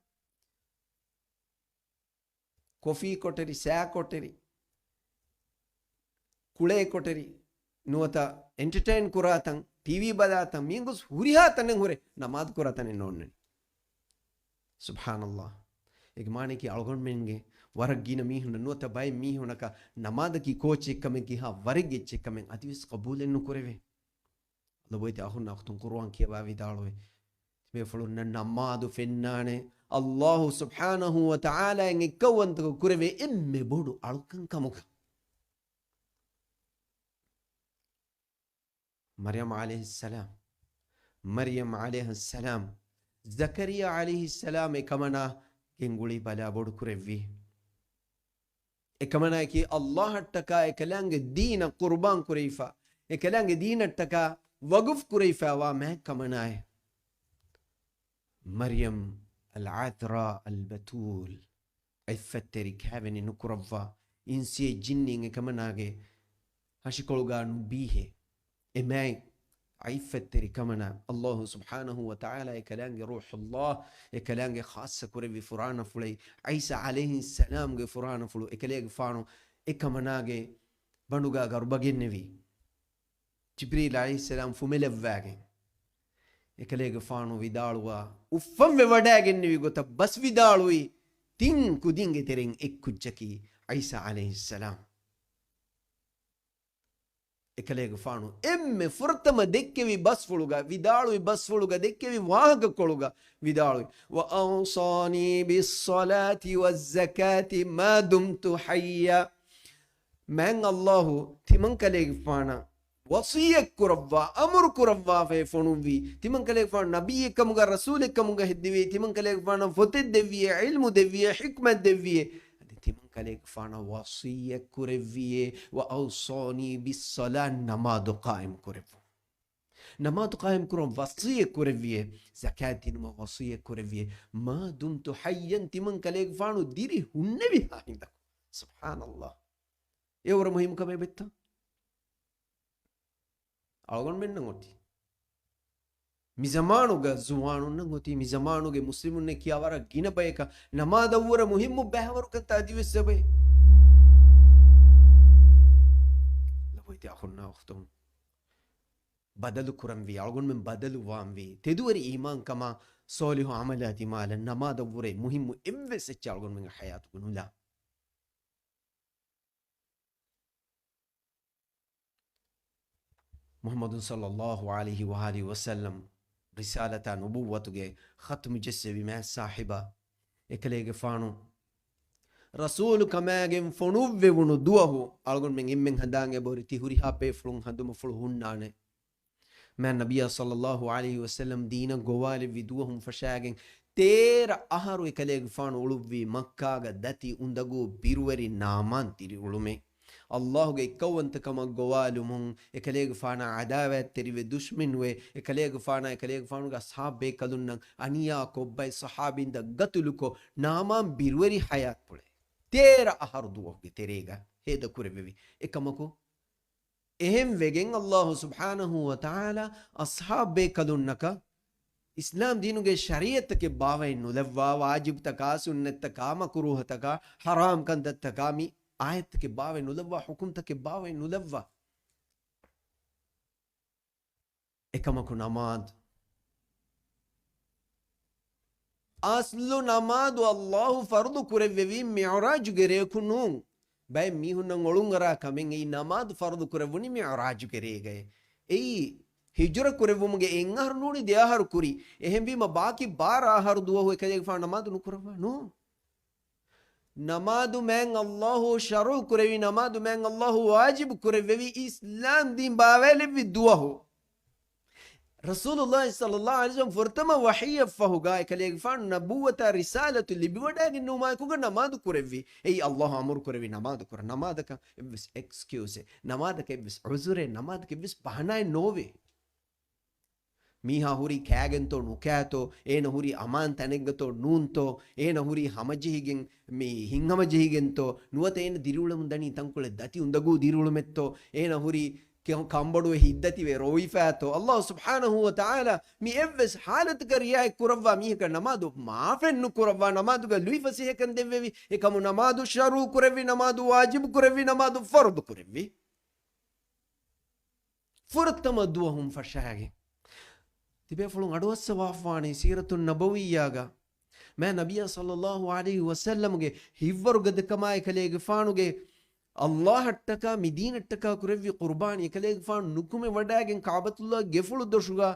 ކޮފީ ކޮޓަރި، ސާ ކޮޓަރި، ކުޅޭ ކޮޓަރި، ނުވަތަ އެންޓަޓައިން ކުރާ ތަން، ޓީވީ ބަލާ ތަން، މިއިން ގޮސް ހުރިހާ ތަނެއް ހުރެ ނަމާދު ކުރާ ތަނެއް ނޯންނަނީ. ސުބްޙާނަﷲ. އޭގެ މާނައަކީ އަޅުގަނޑުމެންގެ ވަރަށް ގިނަ މީހުންނަށް ނުވަތަ ބައެއް މީހުންނަކަށް ނަމާދަކީ ކޯއްޗެއްކަމެއް ކިހާ ވަރެއްގެ އެއްޗެއްކަމެއް އަދިވެސް ޤަބޫލެއް ނުކުރެވޭ. ލޮބުވެތި އަޚުންނާ އުޚްތުން، ޤުރުއާން ކިޔަވާ ވިދާޅުވޭ، ތިބޭފުޅުންނަށް ނަމާދު ފެންނާނެ ﷲ ސުބްޙާނަހޫ ވަތަޢާލާއަށް އެއްކައުވަންތަކޮށް ކުރެވޭ އެންމެ ބޮޑު އަޅުކަން ކަމުގަ. މަރްޔަމް ޢަލައިހައްސަލާމް، މަރްޔަމް ޢަލައިހައްސަލާމް ޒަކަރިއްޔާ ޢަލައިހިއްސަލާމް އެކަމަނާ ގެންގުޅި ބަލާ ބޮޑު ކުރެއްވީ. އެކަމަނާއަކީ ﷲ އަށްޓަކާ އެކަލާނގެ ދީނަށް ޤުރުބާން ކުރެވިފަ، އެކަލާނގެ ދީނަށްޓަކާ ވަގުފް ކުރެވިފައިވާ މާތް ކަމަނާއެއް. މަރްޔަމް އަލްޢަޛްރާ އަލްބަތޫލް، ޢިއްފަތްތެރި ކާވެނި ނުކުރައްވާ، އިންސިއެއް ޖިންނިއެއް އެކަމަނާގެ ހަށިކޮޅުގަ ނުބީހޭ. އެ މާތް ޢިއްފަތްތެރި ކަމަނާ ﷲ ސުބްޙާނަހޫ ވަތަޢާލާ އެކަލާނގެ ރޫޙުﷲ، އެކަލާނގެ ޚާއްޞަ ކުރެއްވި ފުރާނަފުޅެއް، ޢީސާ ޢަލައިހިއްސަލާމްގެ ފުރާނަފުޅު އެކަލޭގެފާނު އެކަމަނާގެ ބަނޑުގަ ގަރުބަ ގެންނެވި. ޖިބްރީލް ޢަލައިހިއްސަލާމް ފުމެލައްވާގެން އެކަލޭގެފާނު ވިދާޅުވާ، އުފަންވެ ވަޑައިގެންނެވި ގޮތަށް ބަސް ވިދާޅުވި، ތިން ކުދިންގެ ތެރެއިން އެއްކުއްޖަކީ ޢީސާ ޢަލައިހިއްސަލާމް. އެކަލޭގެފާނު އެންމެ ފުރަތަމަ ދެއްކެވި ބަސްފުޅުގަ، ވިދާޅުވި ބަސްފުޅުގަ، ދެއްކެވި ވާހަކަކޮޅުގަ ވިދާޅުވި، وأوصاني بالصلاة والزكاة ما دمت حيا. މާތް ﷲ ތިމަން ކަލޭގެފާނަށް ވަޞިއްޔަތް ކުރައްވާ، އަމުރު ކުރައްވާފައި ފޮނުއްވީ، ތިމަން ކަލޭގެފާނު ނަބިއްޔެއް ކަމުގަ، ރަސޫލެއް ކަމުގަ ހެއްދެވިއޭ، ތިމަން ކަލޭގެފާނަށް ފޮތެއް ދެއްވިއޭ، ޢިލްމު ދެއްވިއޭ، ޙިކްމަތް ދެއްވިއޭ، އަދި ތިމަން ކަލޭގެފާނަށް ވަޞިއްޔަތް ކުރެއްވިއޭ، وأوصاني بالصلاة، ނަމާދު ޤާއިމް ކުރެއްވުން. ނަމާދު ޤާއިމް ކުރަން ވަޞިއްޔަތް ކުރެއްވިއޭ، ޒަކާތް ދިނުމަށް ވަޞިއްޔަތް ކުރެއްވިއޭ، ما دمت حيا، ތިމަން ކަލޭގެފާނު ދިރި ހުންނެވިހާ ހިނދަކު. ސުބްޙާނަﷲ. އެ ވަރަށް މުހިއްމު ކަމެއް ބެއްތަ؟ އަޅުގަނޑުމެންނަށް އޮތީ. މި ޒަމާނުގަ ޒުވާނުންނަށް އޮތީ، މި ޒަމާނުގެ މުސްލިމުންނެއް ކިޔާ ވަރަށް ގިނަ ބަޔަކަށް ނަމާދަށްވުރެ މުހިއްމު ބައިވަރުކަންތައް އަދިވެސް އެބައި. ލޮބުވެތި އަޚުންނާ އުޚްތުން، ބަދަލު ކުރަންވީ، އަޅުގަނޑުމެން ބަދަލު ވާންވީ، ތެދުވެރި އީމާންކަމާ، ޞާލިޙު ޢަމަލާ ދިމާލަށް ނަމާދަށްވުރެ މުހިއްމު އެއްވެސް އެއްޗެއް އަޅުގަނޑުމެންގެ ޙަޔާތުގަ ނުލާ. މުޙައްމަދު ޞައްލައްލާހު ޢަލައިހި ވައާލިހި ވަސައްލަމް ރިސާލަތާ ނުބުއްވަތުގެ ޚަތްމު ޖެއްސެވި މާތް ސާހިބާ، އެކަލޭގެފާނު ރަސޫލު ކަމާގެން ފޮނުއްވެވުނު ދުވަހު، އަޅުގަނޑުމެން އެންމެން ހަނދާން އެބަހުރި ތި ހުރިހާ ބޭފުޅުން ހަނދުމަފުޅު ހުންނާނެ. މާތް ނަބިއްޔާ ޞައްލައްލާހު ޢަލައިހި ވަސައްލަމް ދީނަށް ގޮވާލެއްވި ދުވަހުން ފަށާގެން ތޭރަ އަހަރު އެކަލޭގެފާނު އުޅުއްވީ މައްކާގަ ދަތި އުނދަގޫ ބިރުވެރި ނާމާން ދިރިއުޅުމެއް. އައްލާހުގެ އެއްކައުވަންތަކަމަށް ގޮވާލުމުން، އެކަލޭގެފާނާ ޢަދާވާތްތެރިވެ ދުޝްމަންވެ، އެކަލޭގެފާނާ އެކަލޭގެފާނުގެ އަޞްޙާބު ބޭކަލުންނަށް އަނިޔާ ކޮށްބައި ޞަޙާބީންތައް ގަތުލުކޮށް، ނާމާން ބިރުވެރި ޙަޔާތްޕުޅެއް. ތޭރަ އަހަރު ދުވަހުގެ ތެރޭގަ ހޭދަ ކުރެއްވެވި. އެކަމަކު، އެހެން ވެގެން އައްލާހު ސުބްޙާނަހު ވަ ތަޢާލާ އަޞްޙާބު ބޭކަލުންނަކަށް އިސްލާމް ދީނުގެ ޝަރީޢަތްތަކެއް ބާވައި ނުލައްވާ، ވާޖިބްތަކާ، ސުންނަތްތަކާ، މަކުރޫހަތަކާ، ޙަރާމް ކަންތައްތަކާ، މި އާޔަތްތަކެއް ބާވައި ނުލައްވާ، ޙުކުމްތަކެއް ބާވައި ނުލައްވާ. އެކަމަކު ނަމާދު، އަސްލު ނަމާދު އައްލާހު ފަރުޟު ކުރެއްވެވީ މިޢުރާޖުގެ ރެޔަކު ނޫން. ބައެއް މީހުންނަށް އޮޅުން އަރާ ކަމެއް އެއީ ނަމާދު ފަރުޟު ކުރެއްވުނީ މިޢުރާޖުގެ ރޭގައޭ. އެއީ ހިޖުރަ ކުރެއްވުމުގެ އެއް އަހަރު ނޫނީ ދެ އަހަރު ކުރި. އެހެންވީމަ ބާކީ ބާރަ އަހަރު ދުވަހު އެކަލޭގެފާނު ނަމާދު ނުކުރައްވާ ނޫން. ނަމާދު މާތް އައްލާހު ޝަރުޢު ކުރެއްވި، ނަމާދު މާތް އައްލާހު ވާޖިބު ކުރެއްވެވި، އިސްލާމް ދީން ބާވައިލެއްވި ދުވަހު، ރަސޫލުﷲ ޞައްލައްލާހު ޢަލައިހި ވަސައްލަމް ފުރަތަމަ ވަޙީއަށްފަހުގަ އެކަލޭގެފާނު ނަބުއްވަތާ ރިސާލަތު ލިބިވަޑައިގެންނެވުމާއެކުގަ ނަމާދު ކުރެއްވި. އެއީ އައްލާހު އަމުރު ކުރެއްވި ނަމާދު ކުރަން. ނަމާދަކަށް އެއްވެސް އެކްސްކިއުސެއް، ނަމާދަކަށް އެއްވެސް ޢުޛުރެއް، ނަމާދަކަށް އެއްވެސް ބަހަނާއެއް ނޯވޭ. މީހާ ހުރީ ކާގެންތޯ ނުކާތޯ، އޭނަ ހުރީ އަމާން ތަނެއްގަތޯ ނޫންތޯ، އޭނަ ހުރީ ހަމަޖެހިގެން މި ހިތްހަމަޖެހިގެންތޯ، ނުވަތަ އޭނަ ދިރިއުޅެމުން ދަނީ ތަންކޮޅެއް ދަތި އުނދަގޫ ދިރިއުޅުމެއްތޯ، އޭނަ ހުރީ ކެ-، ކަނބޮޑުވެ ހިތްދަތިވެ ރޮވިފާތޯ. އައްލާހު ސުބްޙާނަހު ވަ ތަޢާލާ މި އެއްވެސް ޙާލަތަކަށް ރިޢާޔަތް ކުރައްވާ މީހަކަށް ނަމާދު މާފެއް ނުކުރައްވާ، ނަމާދުގަ ލުއިފަސޭހަކަން ދެއްވެވި. އެކަމު ނަމާދު ޝަރުޢު ކުރެއްވި، ނަމާދު ވާޖިބު ކުރެއްވި، ނަމާދު ފަރުޟު ކުރެއްވި. ފުރަތަމަ ދުވަހުން ފަށާގެން ތިބޭފުޅުން އަޑުއައްސަވާފާނީ ސީރަތު ނަބަވިއްޔާގަ މާތް ނަބިއްޔާ ޞައްލައްލާހު ޢަލައިހި ވަސައްލަމުގެ ހިތްވަރުގަދަކަމާ އެކަލޭގެފާނުގެ އައްލާހަށްޓަކާ މި ދީނަށްޓަކާ ކުރެއްވި ޤުރުބާނީ، އެކަލޭގެފާނު ނުކުމެވަޑައިގެން ކަޢުބަތުﷲ ގެފުޅު ދޮށުގަ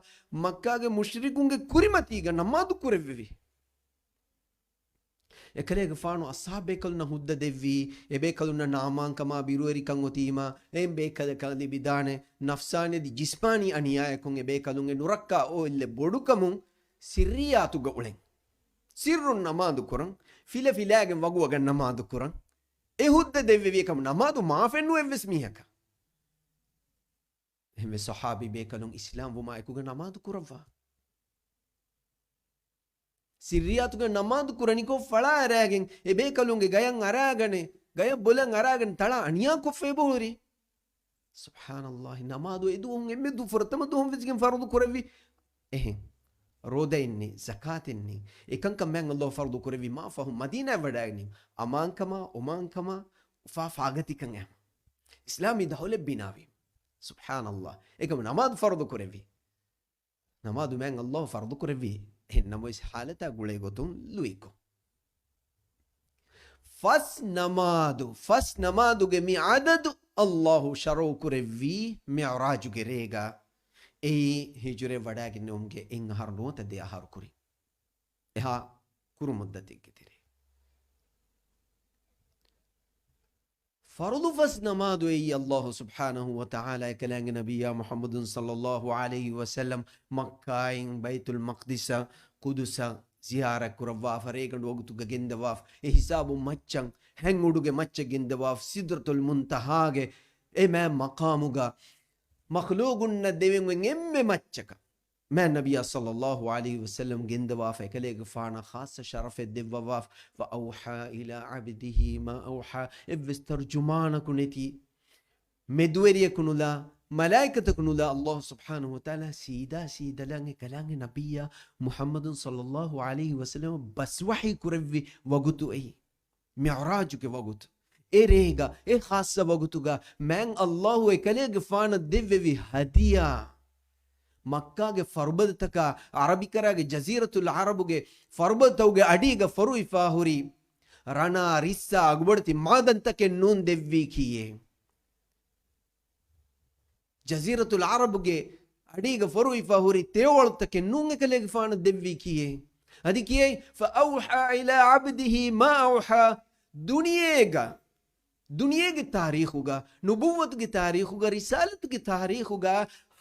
މައްކާގެ މުޝްރިކުންގެ ކުރިމަތީގަ ނަމާދު ކުރެއްވެވި. އެކަލޭގެފާނު އަޞްޙާބު ބޭކަލުންނަށް ހުއްދަ ދެއްވީ، އެބޭކަލުންނަށް ނާމާންކަމާ ބިރުވެރިކަން އޮތީމާ، އެ ބޭކަލަކަށް ލިބިދާނެ ނަފްސާނީ އަދި ޖިސްމާނީ އަނިޔާއެއްކޮށް އެބޭކަލުން އެ ނުރައްކާ އޯ އެއްލެ ބޮޑުކަމުން ސިއްރިއްޔާތުގަ އުޅެން. ސިއްރުން ނަމާދު ކުރަން، ފިލަ ފިލާގެން ވަގު ވަގަށް ނަމާދު ކުރަން. އެ ހުއްދަ ދެއްވެވި އެކަމު ނަމާދު މާފެއް ނުވޭ އެއްވެސް މީހަކަށް. އެހެންވެ ޞަޙާބީ ބޭކަލުން އިސްލާމް ވުމާ އެކުގަ ނަމާދު ކުރައްވާ. ސިއްރިއްޔާތުގަ ނަމާދު ކުރަނިކޮށް ފަޅާ އަރާގެން އެބޭކަލުންގެ ގަޔަށް އަރާގަނެ، ގަޔަށް ބޮލަށް އަރާގަނެ ތަޅާ އަނިޔާ ކޮށްފަ އެބަހުރި. ސުބްޙާނައްލާހި، ނަމާދު އެ ދުވަހުން އެންމެ ދު-، ފުރަތަމަ ދުވަހުން ވެސްގެން ފަރުޟު ކުރެއްވި. އެހެން. ރޯދައެއް ނެތް، ޒަކާތެއް ނެތް. އެކަންކަން މާތް އައްލާހު ފަރުޟު ކުރެއްވި މާ ފަހު މަދީނާއަށް ވަޑައިގެން އަމާންކަމާ، އޮމާންކަމާ، އުފާ ފާގަތިކަން އެހެން. އިސްލާމީ ދައުލަތް ބިނާވީ. ސުބްޙާނައްލާހް. އެކަމު ނަމާދު ފަރުޟު ކުރެއްވި. ނަމާދު މާތް އައްލާހު ފަރުޟު ކުރެއްވި. އެހެން ނަމަވެސް ޙާލަތާ ގުޅޭ ގޮތުން ލުއިކޮށް. ފަސް ނަމާދު، ފަސް ނަމާދުގެ މި ޢަދަދު އައްލާހު ޝަރުޢު ކުރެއްވީ މިޢުރާޖުގެ ރޭގަ. އެއީ ހިޖުރަ ވަޑައިގެންނެވުމުގެ އެއް އަހަރު ނުވަތަ ދެ އަހަރު ކުރިން. އެހާ ކުރު މުއްދަތެއްގެ ތެރޭ. ފަރުޟު ފަސް ނަމާދު އެއީ އައްލާހު ސުބްޙާނަހު ވަ ތަޢާލާ އެކަލާނގެ ނަބިއްޔާ މުޙައްމަދު ޞައްލައްލާހު ޢަލައިހި ވަސައްލަމް މައްކާއިން ބައިތުލް މަޤްދިސަށް، ޤުދުސަށް ޒިޔާރަތް ކުރައްވާފަ ރޭގަނޑު ވަގުތުގަ ގެންދަވާފަ، އެ ހިސާބުން މައްޗަށް، ހެން އުޑުގެ މައްޗަށް ގެންދަވާފަ، ސިދްރަތުލް މުންތަހާގެ އެ މާތް މަޤާމުގަ މަޚްލޫޤުންނަށް ދެވެން އެންމެ މައްޗަކަށް މާތް ނަބިއްޔާ ޞައްލައްލާހު ޢަލައިހި ވަސައްލަމް ގެންދަވާފަ، އެކަލޭގެފާނަށް ޚާއްޞަ ޝަރަފެއް ދެއްވަވާފަ، وأوحى إلى عبده ما أوحى، އެއްވެސް ތަރްޖުމާނަކު ނެތި، މެދުވެރިޔަކު ނުލާ، މަލާއިކަތަކު ނުލާ، އައްލާހު ސުބްޙާނަހު ވަ ތަޢާލާ ސީދާ ސީދަލަން އެކަލާނގެ ނަބިއްޔާ މުޙައްމަދު ޞައްލައްލާހު ޢަލައިހި ވަސައްލަމަށް ބަސް ވަޙީ ކުރެއްވި ވަގުތު އެއީ. މިޢުރާޖުގެ ވަގުތު، އެ ރޭގަ، އެ ޚާއްޞަ ވަގުތުގަ މާތް އައްލާހު އެކަލޭގެފާނަށް ދެއްވެވި ހަދިޔާ، މައްކާގެ ފަރުބަދަތަކާ، ޢަރަބިކަރާގެ ޖަޒީރަތުލް ޢަރަބުގެ ފަރުބަދަތަކުގެ އަޑީގަ ފޮރުވިފާ ހުރި ރަނާ، ރިއްސާ، އަގުބޮޑެތި މާދަންތަކެއް ނޫން ދެއްވީކީއޭ. ޖަޒީރަތުލް ޢަރަބުގެ އަޑީގަ ފޮރުވިފަ ހުރި ތެޔޮއަޅުތަކެއް ނޫން އެކަލޭގެފާނު ދެއްވީ ކިއެއް؟ އަދި ކިއެއް؟ فأوحى إلى عبده ما أوحى. ދުނިޔޭގަ، ދުނިޔޭގެ ތާރީޚުގަ، ނުބުއްވަތުގެ ތާރީޚުގަ، ރިސާލަތުގެ ތާރީޚުގަ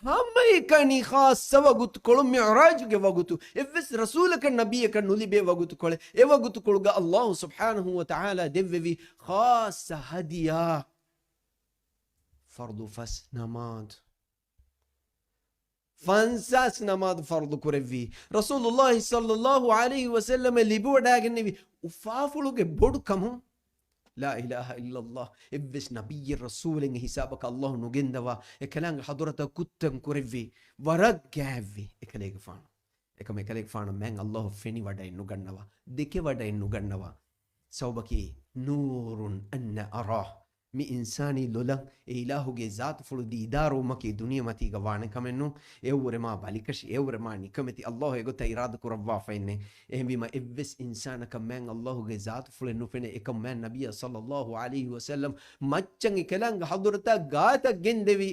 ހަމައެކަނި ޚާއްޞަ ވަގުތުކޮޅު މިޢުރާޖުގެ ވަގުތު. އެއްވެސް ރަސޫލަކަށް ނަބިއްޔަކަށް ނުލިބޭ ވަގުތުކޮޅެއް. އެ ވަގުތުކޮޅުގަ ﷲ ސުބްޙާނަހޫ ވަތަޢާލާ ދެއްވެވި ޚާއްޞަ ހަދިޔާ ފަރްޟު ފަސް ނަމާދު. ފަންސާސް ނަމާދު ފަރުޟު ކުރެއްވީ. ރަސޫލުﷲ ޞައްލަﷲ ޢަލައިހި ވަސައްލަމަށް ލިބިވަޑައިގެންނެވި އުފާފުޅުގެ ބޮޑު ކަމުން. ލާ އިލާހަ އިއްލަﷲ. އެއްވެސް ނަބިއްޔެއް ރަސޫލެއް އެ ހިސާބަކަށް ﷲ ނުގެންދަވާ، އެކަލާނގެ ޙަޟުރަތަށް ކުއްތަން ކުރެއްވި، ވަރަށް ގާތްވި އެކަލޭގެފާނު. އެކަމަ އެކަލޭގެފާނަށް މާތް ﷲ ފެނިވަޑައެއް ނުގަންނަވާ، ދެކެވަޑައެއް ނުގަންނަވާ. ސަބަބަކީ، نور أنا أراه. މި އިންސާނީ ލޮލަށް އެ އިލާހުގެ ޒާތުފުޅު ދީދާރުވުމަކީ ދުނިޔެމަތީގަ ވާނެ ކަމެއް ނޫން. އެއަށްވުރެ މާ ބަލިކަށި، އެއަށްވުރެ މާ ނިކަމެތި، ﷲ އެގޮތަށް އިރާދަ ކުރައްވާފައެއްނެއް. އެހެންވީމަ އެއްވެސް އިންސާނަކަށް މާތް ﷲގެ ޒާތުފުޅެއް ނުފެނޭ. އެކަމް މާތް ނަބިއްޔާ ޞައްލަﷲ ޢަލައިހި ވަސައްލަމަ މައްޗަށް އެކަލާނގެ ޙަޟުރަތަށް ގާތަށް ގެންދެވި،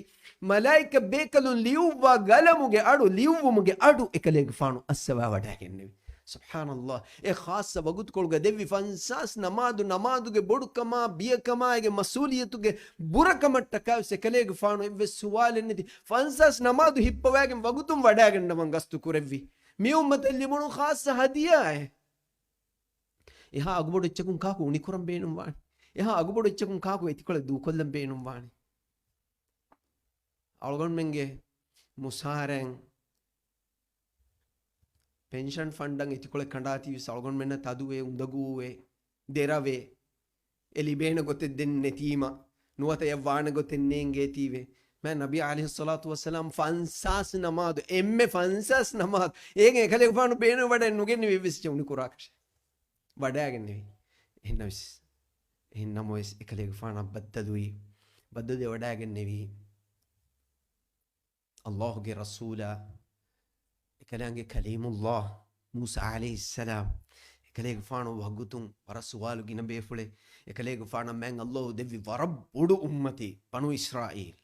މަލާއިކަ ބޭކަލުން ލިޔުއްވާ ގަލަމުގެ އަޑު، ލިޔުއްވުމުގެ އަޑު އެކަލޭގެފާނު އައްސަވާ ވަޑައިގެންނެވި. ސުބްޙާނަﷲ. އެ ޚާއްޞަ ވަގުތުކޮޅުގަ ދެއްވި ފަންސާސް ނަމާދު، ނަމާދުގެ ބޮޑުކަމާ، ބިޔަކަމާ، އޭގެ މަސްއޫލިއްޔަތުގެ ބުރަކަމަށްޓަކާވެސް އެކަލޭގެފާނު އެއްވެސް ސުވާލެއް ނެތި ފަންސާސް ނަމާދު ހިއްޕަވައިގެން ވަގުތުން ވަޑައިގަންނަވަން ގަސްތު ކުރެއްވި. މި އުއްމަތަށް ލިބުނު ޚާއްޞަ ހަދިޔާއެއް. އެހާ އަގުބޮޑު އެއްޗަކުން ކާކު އުނިކުރަން ބޭނުންވާނެ؟ އެހާ އަގުބޮޑު އެއްޗަކުން ކާކު އެތިކޮޅެއް ދޫކޮށްލަން ބޭނުންވާނެ؟ އަޅުގަނޑުމެންގެ މުސާރައިން ޕެންޝަން ފަންޑަށް އެތިކޮޅެއް ކަނޑާތީވެސް އަޅުގަނޑުމެންނަށް ތަދުވޭ، އުނދަގޫވޭ، ދެރަވޭ، އެ ލިބޭނެ ގޮތެއް ދެން ނެތީމަ، ނުވަތަ އެއަށް ވާނެ ގޮތެއް ނޭނގޭތީވެ. މާތް ނަބީ ޢަލައިހިއްޞަލާތު ވައްސަލާމް ފަންސާސް ނަމާދު، އެންމެ ފަންސާސް ނަމާދު، އޭގެ އެކަލޭގެފާނު ބޭނުން ވަޑައެއް ނުގެންނެވި އެއްވެސް އުނިކުރާކަށެއް. ވަޑައިގެންނެވި. އެހެންނަމަވެސް، އެހެންނަމަވެސް އެކަލޭގެފާނަށް ބައްދަލުވި، ބައްދަލުވެވަޑައިގެންނެވި. ﷲގެ ރަސޫލާ، އެކަލާނގެ ކަލީމުﷲ މޫސާ ޢަލައިހިއްސަލާމް، އެކަލޭގެފާނު ވަގުތުން ވަރަށް ސުވާލު ގިނަ ބޭފުޅެއް. އެކަލޭގެފާނަށް މާތް ﷲ ދެއްވި ވަރަށް ބޮޑު އުއްމަތެއް ބަނޫ އިސްރާއީލް.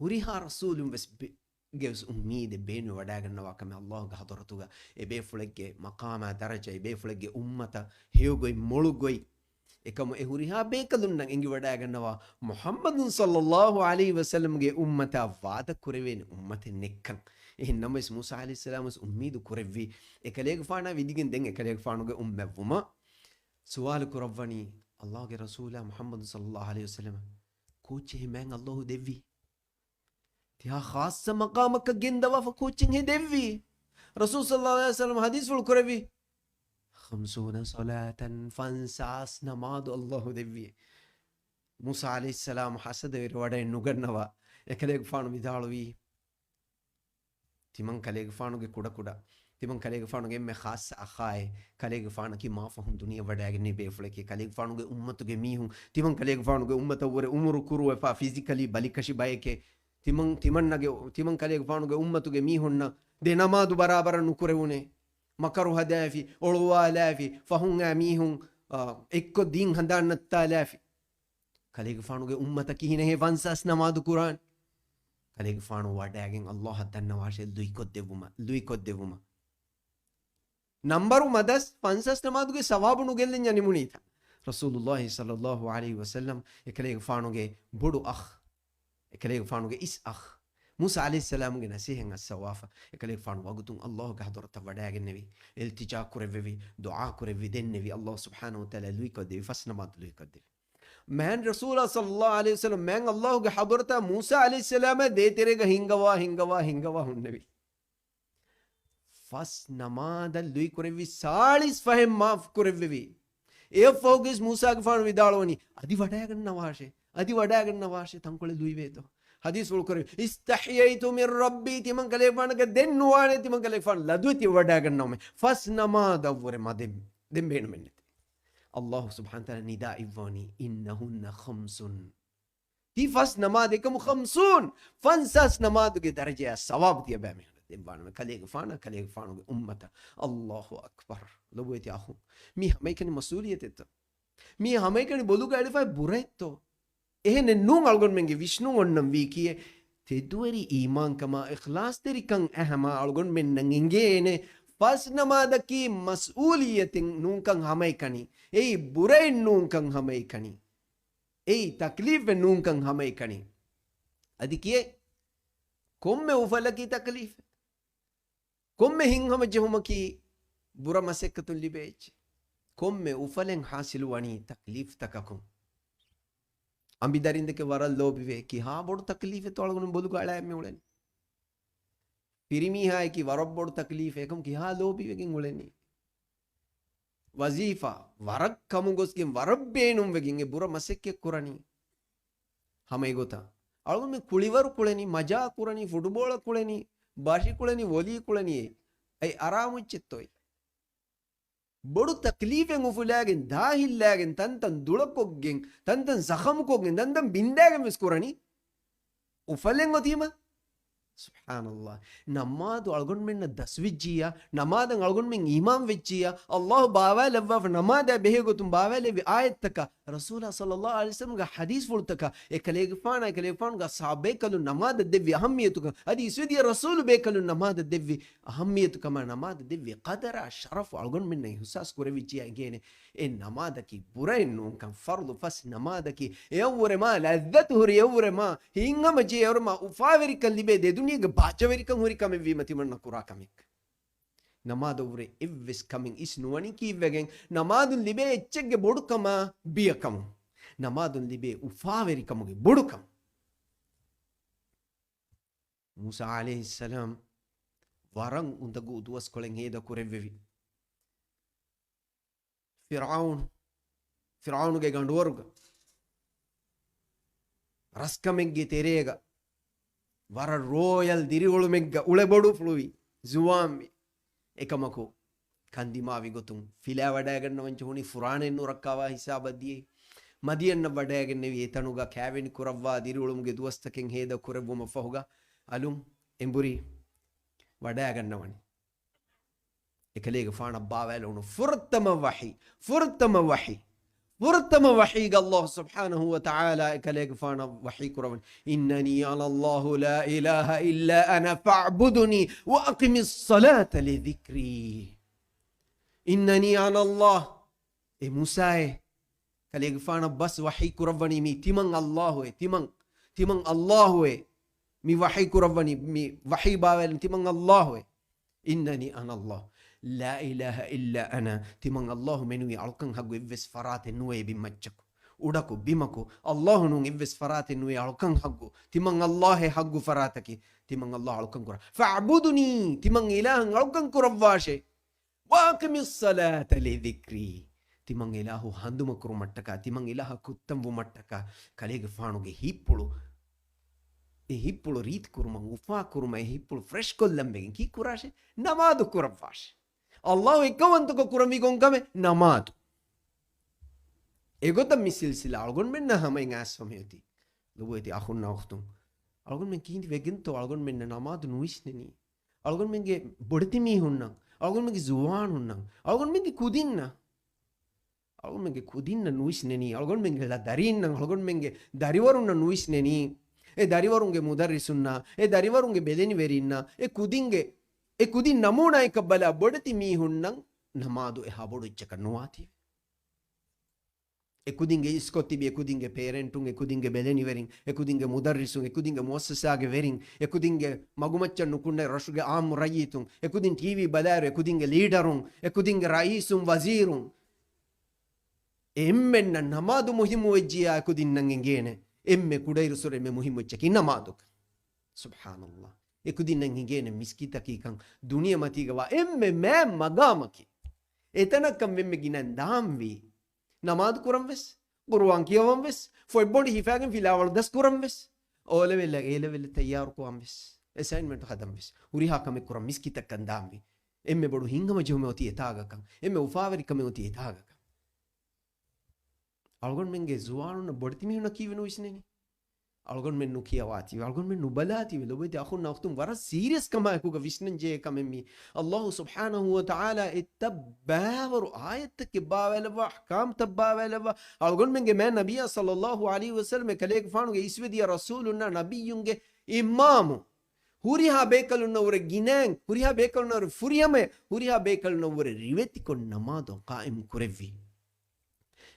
ހުރިހާ ރަސޫލުން ވެސް ބެ-، ގެ ވެސް އުއްމީދެއް ބޭނުން ވަޑައިގަންނަވާ ކަމެއް ﷲގެ ޙަޟުރަތުގަ އެ ބޭފުޅެއްގެ މަޤާމާ ދަރަޖަ، އެ ބޭފުޅެއްގެ އުއްމަތަށް ހެޔޮގޮތް މޮޅުގޮތް. އެކަމު އެ ހުރިހާ ބޭކަލުންނަށް އެނގިވަޑައިގަންނަވާ މުޙައްމަދު ޞައްލަﷲ ޢަލައިހި ވަސައްލަމްގެ އުއްމަތާ ވާދަ ކުރެވޭނެ އުއްމަތެއް ނެއްކަން. އެހެން ނަމަވެސް މޫސާ ޢަލައިހިއްސަލާމް ވެސް އުއްމީދު ކުރެއްވި. އެކަލޭގެފާނާ ވިދިގެން ދެން އެކަލޭގެފާނުގެ އުއްމަތްވުމަށް ސުވާލު ކުރައްވަނީ ﷲގެ ރަސޫލާ މުޙައްމަދު ޞައްލަﷲ ޢަލައިހި ވަސައްލަމަ، ކޯއްޗެއް މާތް ﷲ ދެއްވީ؟ ތިހާ ޚާއްޞަ މަޤާމަކަށް ގެންދަވާފަ ކޯއްޗެއް ހެދެއްވީ؟ ރަސޫލު ޞައްލަﷲ ޢަލައިހި ވަސައްލަމަ ޙަދީޘްފުޅު ކުރެއްވި، ޚަމްސޫނަ ޞަލާތަން، ފަންސާސް ނަމާދު ﷲ ދެއްވި. މޫސާ ޢަލައިހިއްސަލާމް ޙަސަދަވެރިވަޑައެއް ނުގަންނަވާ، އެކަލޭގެފާނު ވިދާޅުވީ، ތިމަން ކަލޭގެފާނުގެ ކުޑަކުޑަ، ތިމަން ކަލޭގެފާނުގެ އެންމެ ޚާއްޞަ އަޚާއެއް، ކަލޭގެފާނަކީ މާފަހުން ދުނިޔެ ވަޑައިގެންނެވި ބޭފުޅެކޭ، ކަލޭގެފާނުގެ އުއްމަތުގެ މީހުން، ތިމަން ކަލޭގެފާނުގެ އުއްމަތަށްވުރެ އުމުރު ކުރުވެފާ، ފިޒިކަލީ ބަލިކަށި ބައެކޭ، ތިމަން، ތިމަންނަގެ، ތިމަން ކަލޭގެފާނުގެ އުއްމަތުގެ މީހުންނަށް ދެ ނަމާދު ބަރާބަރަށް ނުކުރެވުނޭ، މަކަރު ހަދާފި، އޮޅުވާލާފި، ފަހުން އާ މީހުން، އާ، އެއްކޮށް ދީން ހަނދާން ނައްތާލާފި. ކަލޭގެފާނުގެ އުއްމަތަށް ކިހިނެއްހޭ ފަންސާސް ނަމާދު ކުރާން؟ ކަލޭގެފާނު ވަޑައިގެން ﷲ އަށް ދަންނަވާށޭ ލުއިކޮށްދެއްވުމަށް، ލުއިކޮށްދެއްވުމަށް. ނަންބަރު މަދަސް ފަންސާސް ނަމާދުގެ ސަވާބު ނުގެއްލެންޏާ ނިމުނީތަ؟ ރަސޫލުﷲ ޞައްލަﷲ ޢަލައިހި ވަސައްލަމް އެކަލޭގެފާނުގެ ބޮޑު އަޚް، އެކަލޭގެފާނުގެ އިސް އަޚް، މޫސާ ޢަލައިހިއްސަލާމްގެ ނަސޭހަތް އައްސަވާފަ، އެކަލޭގެފާނު ވަގުތުން ﷲގެ ޙަޟުރަތަށް ވަޑައިގެންނެވި، އިލްތިޖާ ކުރެއްވެވި، ދުޢާ ކުރެއްވި، ދެންނެވި ﷲ ސުބްޙާނަހޫ ވަތަޢާލާ ލުއިކޮށްދެވި، ފަސް ނަމާދު ލުއިކޮށްދެވި. މާތް ރަސޫލާ ޞައްލަﷲ ޢަލައިހި ވަސައްލަމް މާތް ﷲގެ ޙަޟުރަތާ މޫސާ ޢަލައިހިއްސަލާމާ ދޭތެރޭގަ ހިންގަވާ، ހިންގަވާ، ހިންގަވާ ހުންނެވި. ފަސް ނަމާދަށް ލުއިކުރެއްވި ސާޅީސް ފަހެއް މާފު ކުރެއްވެވި. އެއަށްފަހުގައި މޫސާގެފާނު ވިދާޅުވަނީ، އަދި ވަޑައިގަންނަވާށޭ، އަދި ވަޑައިގަންނަވާށޭ، ތަންކޮޅެއް ލުއިވޭތޯ. ޙަދީޘްފުޅު ކުރެއްވި، اسْتَحْيَيْتُ مِنْ رَبِّي، ތިމަން ކަލޭގެފާނަކަށް ދެން ނުވާނެ، ތިމަން ކަލޭގެފާނު ލަދުވެތި ވަޑައިގަންނަވަމޭ. ފަސް ނަމާދަށްވުރެ މަ ދެން، ދެން ބޭނުމެއްނެތޭ. ﷲ ސުބްޙާނަހޫ ވަތަޢާލާ ނިދާ އިއްވަވަނީ، إِنَّهُنَّ خَمْسٌ. ތީ ފަސް ނަމާދެއް ކަމު ޚަމްސޫން، ފަންސާސް ނަމާދުގެ ދަރަޖަޔާ ސަވާބު ތިޔަބައިމީހުންނަށް ދެއްވާނަމޭ. ކަލޭގެފާނާ، ކަލޭގެފާނުގެ އުއްމަތަށް. ﷲ އަކްބަރު. ލޮބުވެތި އަޚުން، މީ ހަމައެކަނި މަސްއޫލިއްޔަތެއްތޯ؟ މީ ހަމައެކަނި ބޮލުގަ އެޅިފައި ބުރައެއްތޯ؟ އެހެނެއް ނޫން އަޅުގަނޑުމެންގެ ވިސްނުން އޮންނަން ވީކީއެއް؟ ތެދުވެރި އީމާންކަމާ، އިޚްލާޞްތެރިކަން އަހަމާ އަޅުގަނޑުމެންނަށް އެނގޭނެ. ފަސް ނަމާދަކީ މަސްއޫލިއްޔަތެއް ނޫންކަން ހަމައެކަނި. އެއީ ބުރައެއް ނޫންކަން ހަމައެކަނި. އެއީ ތަކްލީފެއް ނޫންކަން ހަމައެކަނި. އަދި ކިއެއް؟ ކޮންމެ އުފަލަކީ ތަކްލީފެއް. ކޮންމެ ހިތްހަމަޖެހުމަކީ ބުރަ މަސައްކަތުން ލިބޭ އެއްޗެއް. ކޮންމެ އުފަލެއް ހާސިލު ވަނީ ތަކްލީފްތަކަކުން. އަނބިދަރިންދެކެ ވަރަށް ލޯބިވޭ. ކިހާ ބޮޑު ތަކްލީފެއްތޯ އަޅުގަނޑު ބޮލުގަ އަޅާ އެންމެ އުޅެނީ. ފިރިމީހާޔަކީ ވަރަށް ބޮޑު ތަކްލީފެއް. އެކަމު ކިހާ ލޯބިވެގެން އުޅެނީ. ވަޒީފާ ވަރަށް ކަމުގޮސްގެން ވަރަށް ބޭނުންވެގެން އެ ބުރަ މަސައްކަތް ކުރަނީ. ހަމަ އެގޮތަށް އަޅުގަނޑުމެން ކުޅިވަރު ކުޅެނީ، މަޖާ ކުރަނީ، ފުޓުބޯޅަ ކުޅެނީ، ބަށި ކުޅެނީ، ވޮލީ ކުޅެނީ. އެއީ އަރާމުއްޗެއްތޯއޭ؟ ބޮޑު ތަކްލީފެއް އުފުލާގެން، ދާހިއްލާގެން، ތަންތަން ދުޅަކޮށްގެން، ތަންތަން ޒަޚަމުކޮށްގެން، ދަންދަން ބިންދާގެން ވެސް ކުރަނީ. އުފަލެއް އޮތީމަ. ސުބްޙާނަﷲ. ނަމާދު އަޅުގަނޑުމެންނަށް ދަސްވެއްޖިއްޔާ، ނަމާދަށް އަޅުގަނޑުމެން އީމާން ވެއްޖިއްޔާ، ﷲ ބާވާލައްވާފަ ނަމާދާ ބެހޭ ގޮތުން ބާވާލެއްވި އާޔަތްތަކާ، ރަސޫލާ ޞައްލަﷲ ޢަލައިހި ވަސައްލަމްގެ ޙަދީޘްފުޅުތަކާ، އެކަލޭގެފާނާ އެކަލޭގެފާނުގެ ޞަޙާބައިކަލުން ނަމާދަށް ދެއްވި އަހައްމިޔަތުކަން، އަދި އިސްވެދިޔަ ރަސޫލުބޭކަލުން ނަމާދަށް ދެއްވި އަހައްމިޔަތުކަމާ، ނަމާދަށް ދެއްވި ޤަދަރާ ޝަރަފު އަޅުގަނޑުމެންނަށް އިޙްސާސް ކުރެވިއްޖިއްޔާ އެނގޭނެ. އެ ނަމާދަކީ ބުރައެއް ނޫންކަން، ފަރުޟު ފަސް ނަމާދަކީ އެއަށްވުރެ މާ ލައްޒަތު ހުރި، އެއަށްވުރެ މާ ހިތްހަމަޖެހި، އެއަށްވުރެ މާ އުފާވެރިކަން ލިބޭ، ދެދުނިޔޭގެ ބާއްޖަވެރިކަން ހުރި ކަމެއްވީމަ ތިމަންނަ ކުރާ ކަމެއް. ނަމާދަށްވުރެ އެއްވެސް ކަމެއް އިސް ނުވަނީ ކީއްވެގެން؟ ނަމާދުން ލިބޭ އެއްޗެއްގެ ބޮޑުކަމާ ބިޔަކަމުން. ނަމާދުން ލިބޭ އުފާވެރިކަމުގެ ބޮޑުކަމުން. މޫސާ ޢަލައިހިއްސަލާމް ވަރަށް އުނދަގޫ ދުވަސްކޮޅެއް ހޭދަ ކުރެއްވެވި. ފިރްޢައުނު، ފިރްޢައުނުގެ ގަނޑުވަރުގަ ރަސްކަމެއްގެ ތެރޭގަ ވަރަށް ރޯޔަލް ދިރިއުޅުމެއްގަ އުޅެބޮޑުފުޅުވި، ޒުވާންވި. އެކަމަކު، ކަންދިމާވި ގޮތުން ފިލާވަޑައިގަންނަވަން ޖެހުނީ ފުރާނައެއް ނުރައްކާވާ ހިސާބަށް ދިޔައީ. މަދިޔަންނަށް ވަޑައިގެންނެވި އެތަނުގަ ކާވެނި ކުރައްވާ ދިރިއުޅުމުގެ ދުވަސްތަކެއް ހޭދަ ކުރެއްވުމަށް ފަހުގަ އަލުން އެނބުރި ވަޑައިގަންނަވަނީ. އެކަލޭގެފާނަށް ބާވާލެވުނު ފުރަތަމަ ވަޙީ، ފުރަތަމަ ވަޙީ، ފުރަތަމަ ވަޙީގަ ﷲ ސުބްޙާނަހޫ ވަތަޢާލާ އެކަލޭގެފާނަށް ވަޙީ ކުރައްވަނީ، إنني أنا الله لا إله إلا أنا فاعبدني وأقم الصلاة لذكري. إنني أنا الله. އޭ މޫސާއޭ، ކަލޭގެފާނަށް ބަސް ވަޙީ ކުރައްވަނީ މީ ތިމަން ﷲ އޭ، ތިމަން، ތިމަން ﷲ އޭ. މި ވަޙީ ކުރައްވަނީ، މި ވަޙީ ބާވާލިން ތިމަން ﷲ އޭ. إنني أنا الله لا إله إلا أنا. ތިމަން ﷲ މެނުވީ އަޅުކަން ހައްގު އެއްވެސް ފަރާތެއް ނުވޭ ބިންމައްޗަކު. އުޑަކު ބިމަކު ﷲ ނޫން އެއްވެސް ފަރާތެއް ނުވޭ އަޅުކަން ހައްގު. ތިމަން ﷲ އޭ ހައްގު ފަރާތަކީ. ތިމަން ﷲ އަޅުކަން ކުރާ. فاعبدني، ތިމަން އިލާހަށް އަޅުކަން ކުރައްވާށޭ. وأقم الصلاة لذكري. ތިމަން އިލާހު ހަނދުމަކުރުމަށްޓަކާ، ތިމަން އިލާހަށް ކުއްތަންވުމަށްޓަކާ، ކަލޭގެފާނުގެ ހިތްޕުޅު، އެ ހިތްޕުޅު ރީތިކުރުމަށް، އުފާކުރުމަށް، އެ ހިތްޕުޅު ފްރެޝްކޮށްލަން ވެގެން ކީއްކުރާށޭ؟ ނަމާދު ކުރައްވާށޭ. ﷲ އެއްކައުވަންތަކޮށް ކުރަންވީ ކޮންކަމެއް؟ ނަމާދު. އެގޮތަށް މި ސިލްސިލާ އަޅުގަނޑުމެންނަށް ހަމައިން އައިސްފަ މިއޮތީ. ލޮބުވެތި އަޚުންނާ އުޚްތުން، އަޅުގަނޑުމެން ކީއްވެގެންތޯ އަޅުގަނޑުމެންނަށް ނަމާދު ނުވިސްނެނީ؟ އަޅުގަނޑުމެންގެ ބޮޑެތި މީހުންނަށް، އަޅުގަނޑުމެންގެ ޒުވާނުންނަށް، އަޅުގަނޑުމެންގެ ކުދިންނަށް، އަޅުގަނޑުމެންގެ ކުދިންނަށް ނުވިސްނެނީ، އަޅުގަނޑުމެންގެ ލަ-، ދަރީންނަށް، އަޅުގަނޑުމެންގެ ދަރިވަރުންނަށް ނުވިސްނެނީ، އެ ދަރިވަރުންގެ މުދައްރިސުންނަށް، އެ ދަރިވަރުންގެ ބެލެނިވެރިންނަށް، އެ ކުދިންގެ، އެ ކުދިން ނަމޫނާއެއްކަށް ބަލާ، ބޮޑެތި މީހުންނަށް ނަމާދު އެހާ ބޮޑު އެއްޗަކަށް ނުވާތީވެ. އެ ކުދިންގެ އިސްކޮށް ތިބި އެ ކުދިންގެ ޕޭރެންޓުން، އެ ކުދިންގެ ބެލެނިވެރިން، އެ ކުދިންގެ މުދައްރިސުން، އެ ކުދިންގެ މުއައްސަސާގެ ވެރިން، އެ ކުދިންގެ މަގުމައްޗަށް ނުކުންނަ ރަށުގެ އާއްމު ރައްޔިތުން، އެ ކުދިން ޓީވީ ބަލާއިރު އެ ކުދިންގެ ލީޑަރުން، އެ ކުދިންގެ ރައީސުން ވަޒީރުން، އެ އެންމެންނަށް ނަމާދު މުހިއްމު ވެއްޖިއްޔާ އެ ކުދިންނަށް އެނގޭނެ އެންމެ ކުޑައިރުއްސުރެ އެންމެ މުހިއްމު އެއްޗަކީ ނަމާދުކަން. ސުބްޙާނަﷲ. އެ ކުދިންނަށް އެނގޭނެ މިސްކިތަކީކަން ދުނިޔެމަތީގަވާ އެންމެ މާތް މަގާމަކީ. އެތަނަށްކަން އެންމެ ގިނައިން ދާންވީ. ނަމާދު ކުރަން ވެސް، ޤުރުއާން ކިޔަވަން ވެސް، ފޮތްބޮނޑި ހިފާގެން ފިލާވަޅު ދަސް ކުރަން ވެސް، އޯލެވެލް، އޭލެވެލް ތައްޔާރު ކުރަން ވެސް، އެސައިންމަންޓު ހަދަން ވެސް، ހުރިހާ ކަމެއް ކުރަން މިސްކިތަށްކަން ދާންވީ. އެންމެ ބޮޑު ހިތްހަމަޖެހުމެއް އޮތީ އެތާގަކަން، އެންމެ އުފާވެރިކަމެއް އޮތީ އެތާގަކަން. އަޅުގަނޑުމެންގެ ޒުވާނުންނަށް ބޮޑެތި މީހުންނަށް ކީއްވެ ނުވިސްނެނީ؟ އަޅުގަނޑުމެން ނުކިޔަވާތީވެ، އަޅުގަނޑުމެން ނުބަލާތީވެ. ލޮބުވެތި އަޚުންނާ އުޚްތުން، ވަރަށް ސީރިއަސް ކަމާއެކުގަ ވިސްނަން ޖެހޭ ކަމެއް މީ. އައްލާހު ސުބްޙާނަހޫ ވަތަޢާލާ އެތައް ބައިވަރު އާޔަތްތަކެއް ބާވައިލައްވާ، އަޙްކާމްތައް ބާވައިލައްވާ، އަޅުގަނޑުމެންގެ މާތް ނަބިއްޔާ ޞައްލައްލާހު ޢަލައިހި ވަސައްލަމް އެކަލޭގެފާނުގެ އިސްވެދިޔަ ރަސޫލުންނާ ނަބިއްޔުންގެ އިމާމު، ހުރިހާ ބޭކަލުންނަށްވުރެ ގިނައިން، ހުރިހާ ބޭކަލުންނަށްވުރެ ފުރިހަމަޔަށް، ހުރިހާ ބޭކަލުންނަށްވުރެ ރިވެތިކޮށް ނަމާދު ޤާއިމް ކުރެއްވި.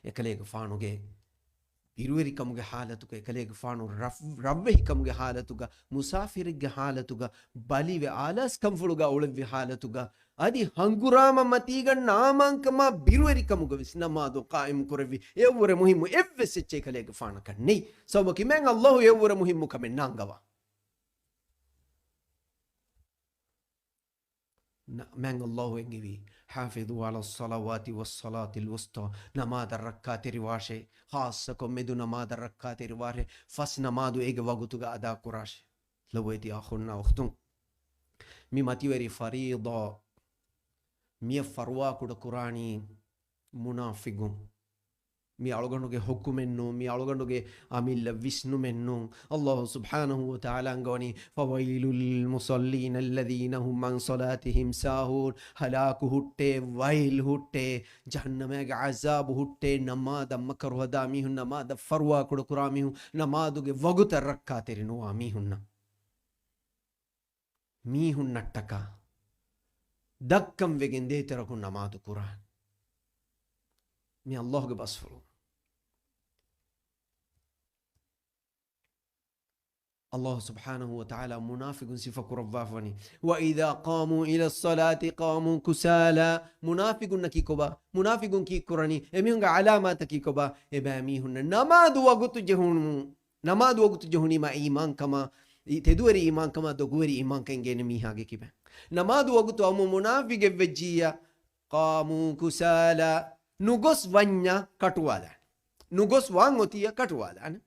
އެކަލޭގެފާނުގެ ބިރުވެރިކަމުގެ ޙާލަތުގަ، އެކަލޭގެފާނު ރަށް-، ރަށްވެހިކަމުގެ ޙާލަތުގަ، މުސާފިރެއްގެ ޙާލަތުގަ، ބަލިވެ އާލާސްކަންފުޅުގަ އުޅެއްވި ޙާލަތުގަ، އަދި ހަނގުރާމަ މަތީގަ ނާމާންކަމާ ބިރުވެރިކަމުގަ ވެސް ނަމާދު ޤާއިމް ކުރެއްވި. އެއަށްވުރެ މުހިއްމު އެއްވެސް އެއްޗެއް އެކަލޭގެފާނަކަށް ނެތް. ސަބަބަކީ މާތް އައްލާހު އެއަށްވުރެ މުހިއްމު ކަމެއް ނާންގަވާ. ނަ-، މާތް އައްލާހު އެންގެވީ، "حافظوا على الصلوات والصلاة الوسطى." ނަމާދަށް ރައްކާތެރިވާށޭ، ޚާއްޞަކޮށް މެދު ނަމާދަށް ރައްކާތެރިވާށޭ، ފަސް ނަމާދު އޭގެ ވަގުތުގަ އަދާކުރާށޭ. ލޮބުވެތި އަޚުންނާ އުޚްތުން، މި މަތިވެރި ފަރީޟާ މިއަށް ފަރުވާކުޑަ ކުރާނީ މުނާފިގުން. މި އަޅުގަނޑުގެ ޙުކުމެއް ނޫން، މި އަޅުގަނޑުގެ އަމިއްލަ ވިސްނުމެއް ނޫން. އައްލާހު ސުބްޙާނަހޫ ވަތަޢާލާ އަންގަވަނީ، "فويل للمصلين الذين هم عن صلاتهم ساهون." ހަލާކު ހުއްޓޭ، ވައިލް ހުއްޓޭ، ޖަހަންނަމޭގެ ޢަޒާބު ހުއްޓޭ، ނަމާދަށް މަކަރު ހަދާ މީހުން، ނަމާދަށް ފަރުވާކުޑަ ކުރާ މީހުން، ނަމާދުގެ ވަގުތަށް ރައްކާތެރި ނުވާ މީހުންނަށް. މީހުންނަށްޓަކާ ދައްކަން ވެގެން ދޭތެރަކުން ނަމާދު ކުރާން. މި އައްލާހުގެ ބަސްފުޅު. އައްލާހު ސުބްޙާނަހޫ ވަތަޢާލާ މުނާފިގުން ސިފަ ކުރައްވާފަވަނީ، "وإذا قاموا إلى الصلاة قاموا كسالى." މުނާފިގުންނަކީ ކޮބާ؟ މުނާފިގުން ކީއްކުރަނީ؟ އެމީހުންގެ ޢަލާމާތަކީ ކޮބާ؟ އެބައިމީހުންނަށް ނަމާދު ވަގުތު ޖެހުނު ނަމާދު ވަގުތު ޖެހުނީމާ އީމާންކަމާ، ތެދުވެރި އީމާންކަމާ، ދޮގުވެރި އީމާންކަން ގޭނެ މީހާގެ ކިބައިން. ނަމާދު ވަގުތު އައުމު މުނާފިގެއްވެއްޖިއްޔާ، قاموا كسالى، ނުގޮސް ވަންޏާ ކަޓުވާލާނެ. ނުގޮސް ވާން އޮތިއްޔާ ކަޓުވާލާނެ.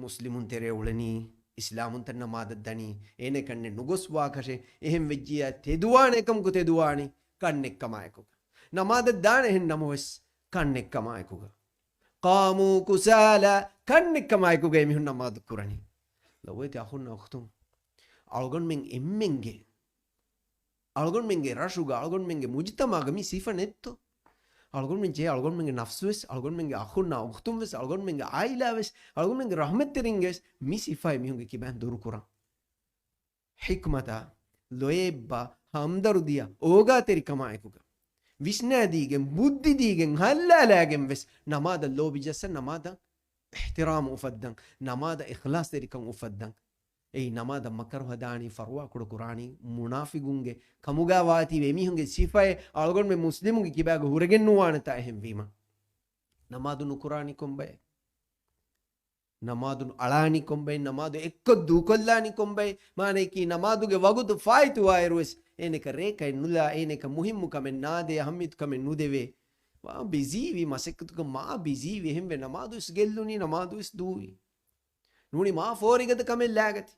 މުސްލިމުން ތެރޭ އުޅެނީ، އިސްލާމުންތައް ނަމާދަށް ދަނީ، އޭނެ ކަންނެއް ނުގޮސް ވާކަށެއް. އެހެން ވެއްޖިއްޔާ ތެދުވާނެ އެކަމަކު ތެދުވާނީ ކަންނެއްކަމާއެކުގަ. ނަމާދަށް ދާނެ އެހެން ނަމަވެސް ކަންނެއްކަމާއެކުގަ. قاموا كسالى، ކަންނެއްކަމާއެކުގަ އެމީހުން ނަމާދު ކުރަނީ. ލޮބުވެތި އަޚުންނާ އުޚްތުން، އަޅުގަނޑުމެން އެންމެންގެ، އަޅުގަނޑުމެންގެ ރަށުގަ، އަޅުގަނޑުމެންގެ މުޖުތަމަޢުގަ މި ސިފަ ނެތްތޯ؟ އަޅުގަނޑުމެން ޖެހޭ އަޅުގަނޑުމެންގެ ނަފްސުވެސް، އަޅުގަނޑުމެންގެ އަޚުންނާ އުޚްތުންވެސް، އަޅުގަނޑުމެންގެ ޢާއިލާވެސް، އަޅުގަނޑުމެންގެ ރަޙްމަތްތެރިންގެވެސް މި ސިފައެއް މީހުންގެ ކިބައިން ދުރުކުރަން. ޙިކްމަތާ، ލޯތްބާ، ހަމްދަރުދީއާ، އޯގާތެރިކަމާއެކުގަ ވިސްނާދީގެން، ބުއްދިދީގެން، ހައްލާލާގެން ވެސް ނަމާދަށް ލޯބި ޖައްސަން، ނަމާދަށް އިޙްތިރާމު އުފައްދަން، ނަމާދަށް އިޚްލާޞްތެރިކަން އުފައްދަން. އެއީ ނަމާދަށް މަކަރު ހަދާނީ، ފަރުވާކުޑަ ކުރާނީ މުނާފިގުންގެ ކަމުގަ ވާތީވެ، އެމީހުންގެ ސިފައެއް އަޅުގަނޑުމެން މުސްލިމުންގެ ކިބާގަ ހުރެގެން ނުވާނެތާ އެހެންވީމަ. ނަމާދު ނުކުރާނީ ކޮންބައެއް؟ ނަމާދު އަޅާނީ ކޮންބައެއް؟ ނަމާދު އެއްކޮށް ދޫކޮށްލާނީ ކޮންބައެއް؟ މާނައަކީ ނަމާދުގެ ވަގުތު ފާއިތުވާއިރުވެސް އޭނަކަށް ރޭކައެއް ނުލާ، އޭނަކަށް މުހިއްމު ކަމެއް ނާދޭ، އަހައްމިޔަތު ކަމެއް ނުދެވޭ. މާ ބިޒީވީ، މަސައްކަތުގަ މާ ބިޒީވީ، އެހެންވެ ނަމާދުވެސް ގެއްލުނީ، ނަމާދުވެސް ދޫވީ. ނޫނީ މާ ފޯރިގަދަ ކަމެއް ލާގަތީ.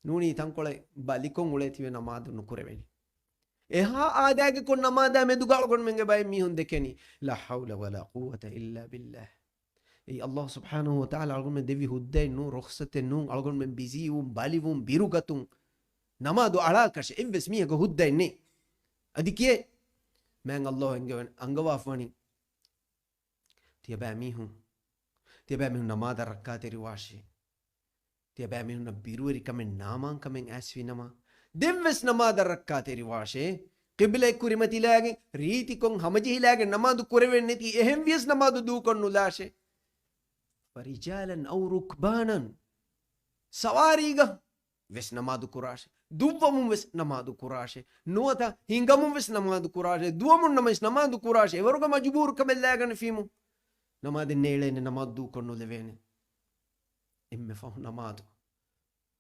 ނޫނީ ތަންކޮޅެއް ބަލިކޮށް އުޅޭތީވެ ނަމާދު ނުކުރެވެނީ. އެހާ އާދައިގެ ކޮށް ނަމާދާ މެދުގަ އަޅުގަނޑުމެންގެ ބައެއް މީހުން ދެކެނީ. لا حول ولا قوة إلا بالله. އެއީ އައްލާހު ސުބްޙާނަހޫ ވަތަޢާލާ އަޅުގަނޑުމެން ދެއްވި ހުއްދައެއް ނޫން، ރުޚްޞަތެއް ނޫން، އަޅުގަނޑުމެން ބިޒީވުން، ބަލިވުން، ބިރުގަތުން، ނަމާދު އަޅާކަށެއް އެއްވެސް މީހަކަށް ހުއްދައެއް ނެތް. އަދި ކިޔޭ، މާތް އައްލާހު އަންގަވަ-، އަންގަވާފަވަނީ. ތިޔަބައިމީހުން، ތިޔަބައިމީހުން ނަމާދަށް ރައްކާތެރިވާށޭ. ތިޔަބައިމީހުންނަށް ބިރުވެރިކަމެއް ނާމާންކަމެއް އައިސްފިނަމަ، ދެންވެސް ނަމާދަށް ރައްކާތެރިވާށޭ. ޤިބްލައަށް ކުރިމަތިލާގެން، ރީތިކޮށް ހަމަޖެހިލާގެން ނަމާދު ކުރެވެން ނެތި، އެހެން ވިޔަސް ނަމާދު ދޫކޮށް ނުލާށޭ. فرجالا أو ركبانا، ސަވާރީގަ ވެސް ނަމާދު ކުރާށޭ. ދުއްވަމުން ވެސް ނަމާދު ކުރާށޭ. ނުވަތަ ހިނގަމުން ވެސް ނަމާދު ކުރާށޭ. ދުވަމުން ނަމަވެސް ނަމާދު ކުރާށޭ. އެވަރުގަ މަޖުބޫރުކަމެއް ލާގަނެފީމު، ނަމާދެއް ނޭޅޭނެ، ނަމާދު ދޫކޮށް ނުލެވޭނެ. އެންމެ ފަހު ނަމާދު.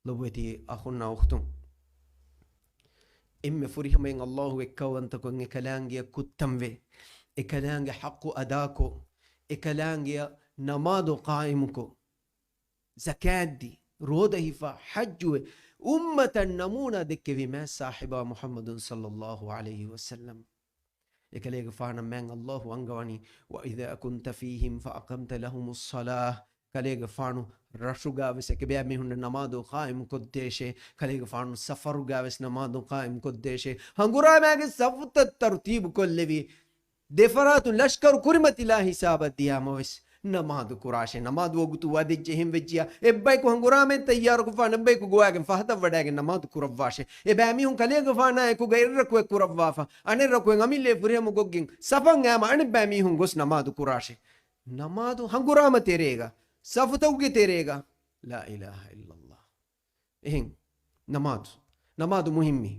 ލޮބުވެތި އަޚުންނާ އުޚްތުން، އެންމެ ފުރިހަމައިން އައްލާހު އެއްކައުވަންތަކޮށް އެކަލާނގެއަށް ކުއްތަންވެ، އެކަލާނގެ ޙައްޤު އަދާކޮށް، އެކަލާނގެއަށް ނަމާދު ޤާއިމުކޮށް، ޒަކާތްދީ، ރޯދަ ހިފާ، ޙައްޖުވެ، އުއްމަތަށް ނަމޫނާ ދެއްކެވި މާތް ސާހިބާ މުޙައްމަދު ޞައްލައްލާހު ޢަލައިހި ވަސައްލަމް. އެކަލޭގެފާނަށް މާތް ﷲ އަންގަވަނީ، "وإذا كنت فيهم فأقمت لهم الصلاة." ކަލޭގެފާނު ރަށުގަވެސް އެކިބައިމީހުންނަށް ނަމާދު ޤާއިމުކޮށްދޭށޭ. ކަލޭގެފާނު ސަފަރުގަވެސް ނަމާދު ޤާއިމުކޮށްދޭށޭ. ހަނގުރާމައިގެ ސަފުތައް ތަރުތީބު ކޮށްލެވި، ދެފަރާތުން ލަޝްކަރު ކުރިމަތިލާ ހިސާބަށް ދިޔާމަވެސް ނަމާދު ކުރާށޭ. ނަމާދު ވަގުތު ވަދެއްޖެ. އެހެން ވެއްޖިޔާ، އެއްބަޔަކު ހަނގުރާމައެއް ތައްޔާރުކޮށްފަ، އަނެއްބަޔަކު ގޮވާގެން ފަހަތަށް ވަޑައިގެން ނަމާދު ކުރައްވާށޭ. އެބައިމީހުން ކަލޭގެފާނާ އެކުގަ އެއްރަކުއެއް ކުރައްވާފަ، އަނެއް ރަކުއެއް އަމިއްލައަށް ފުރިހަމަކޮށްގެން ސަފަށް އައިމަ އަނެއްބައިމީހުން ގޮސް ނަމާދު ކުރާށޭ. ނަމާދު ހަނގުރާމަ ތެރޭގަ، ސަފުތަކުގެ ތެރޭގަ. ލާ އިލާހަ އިއްލައްލާހް. އެހެން ނަމާދު، ނަމާދު މުހިއްމީ.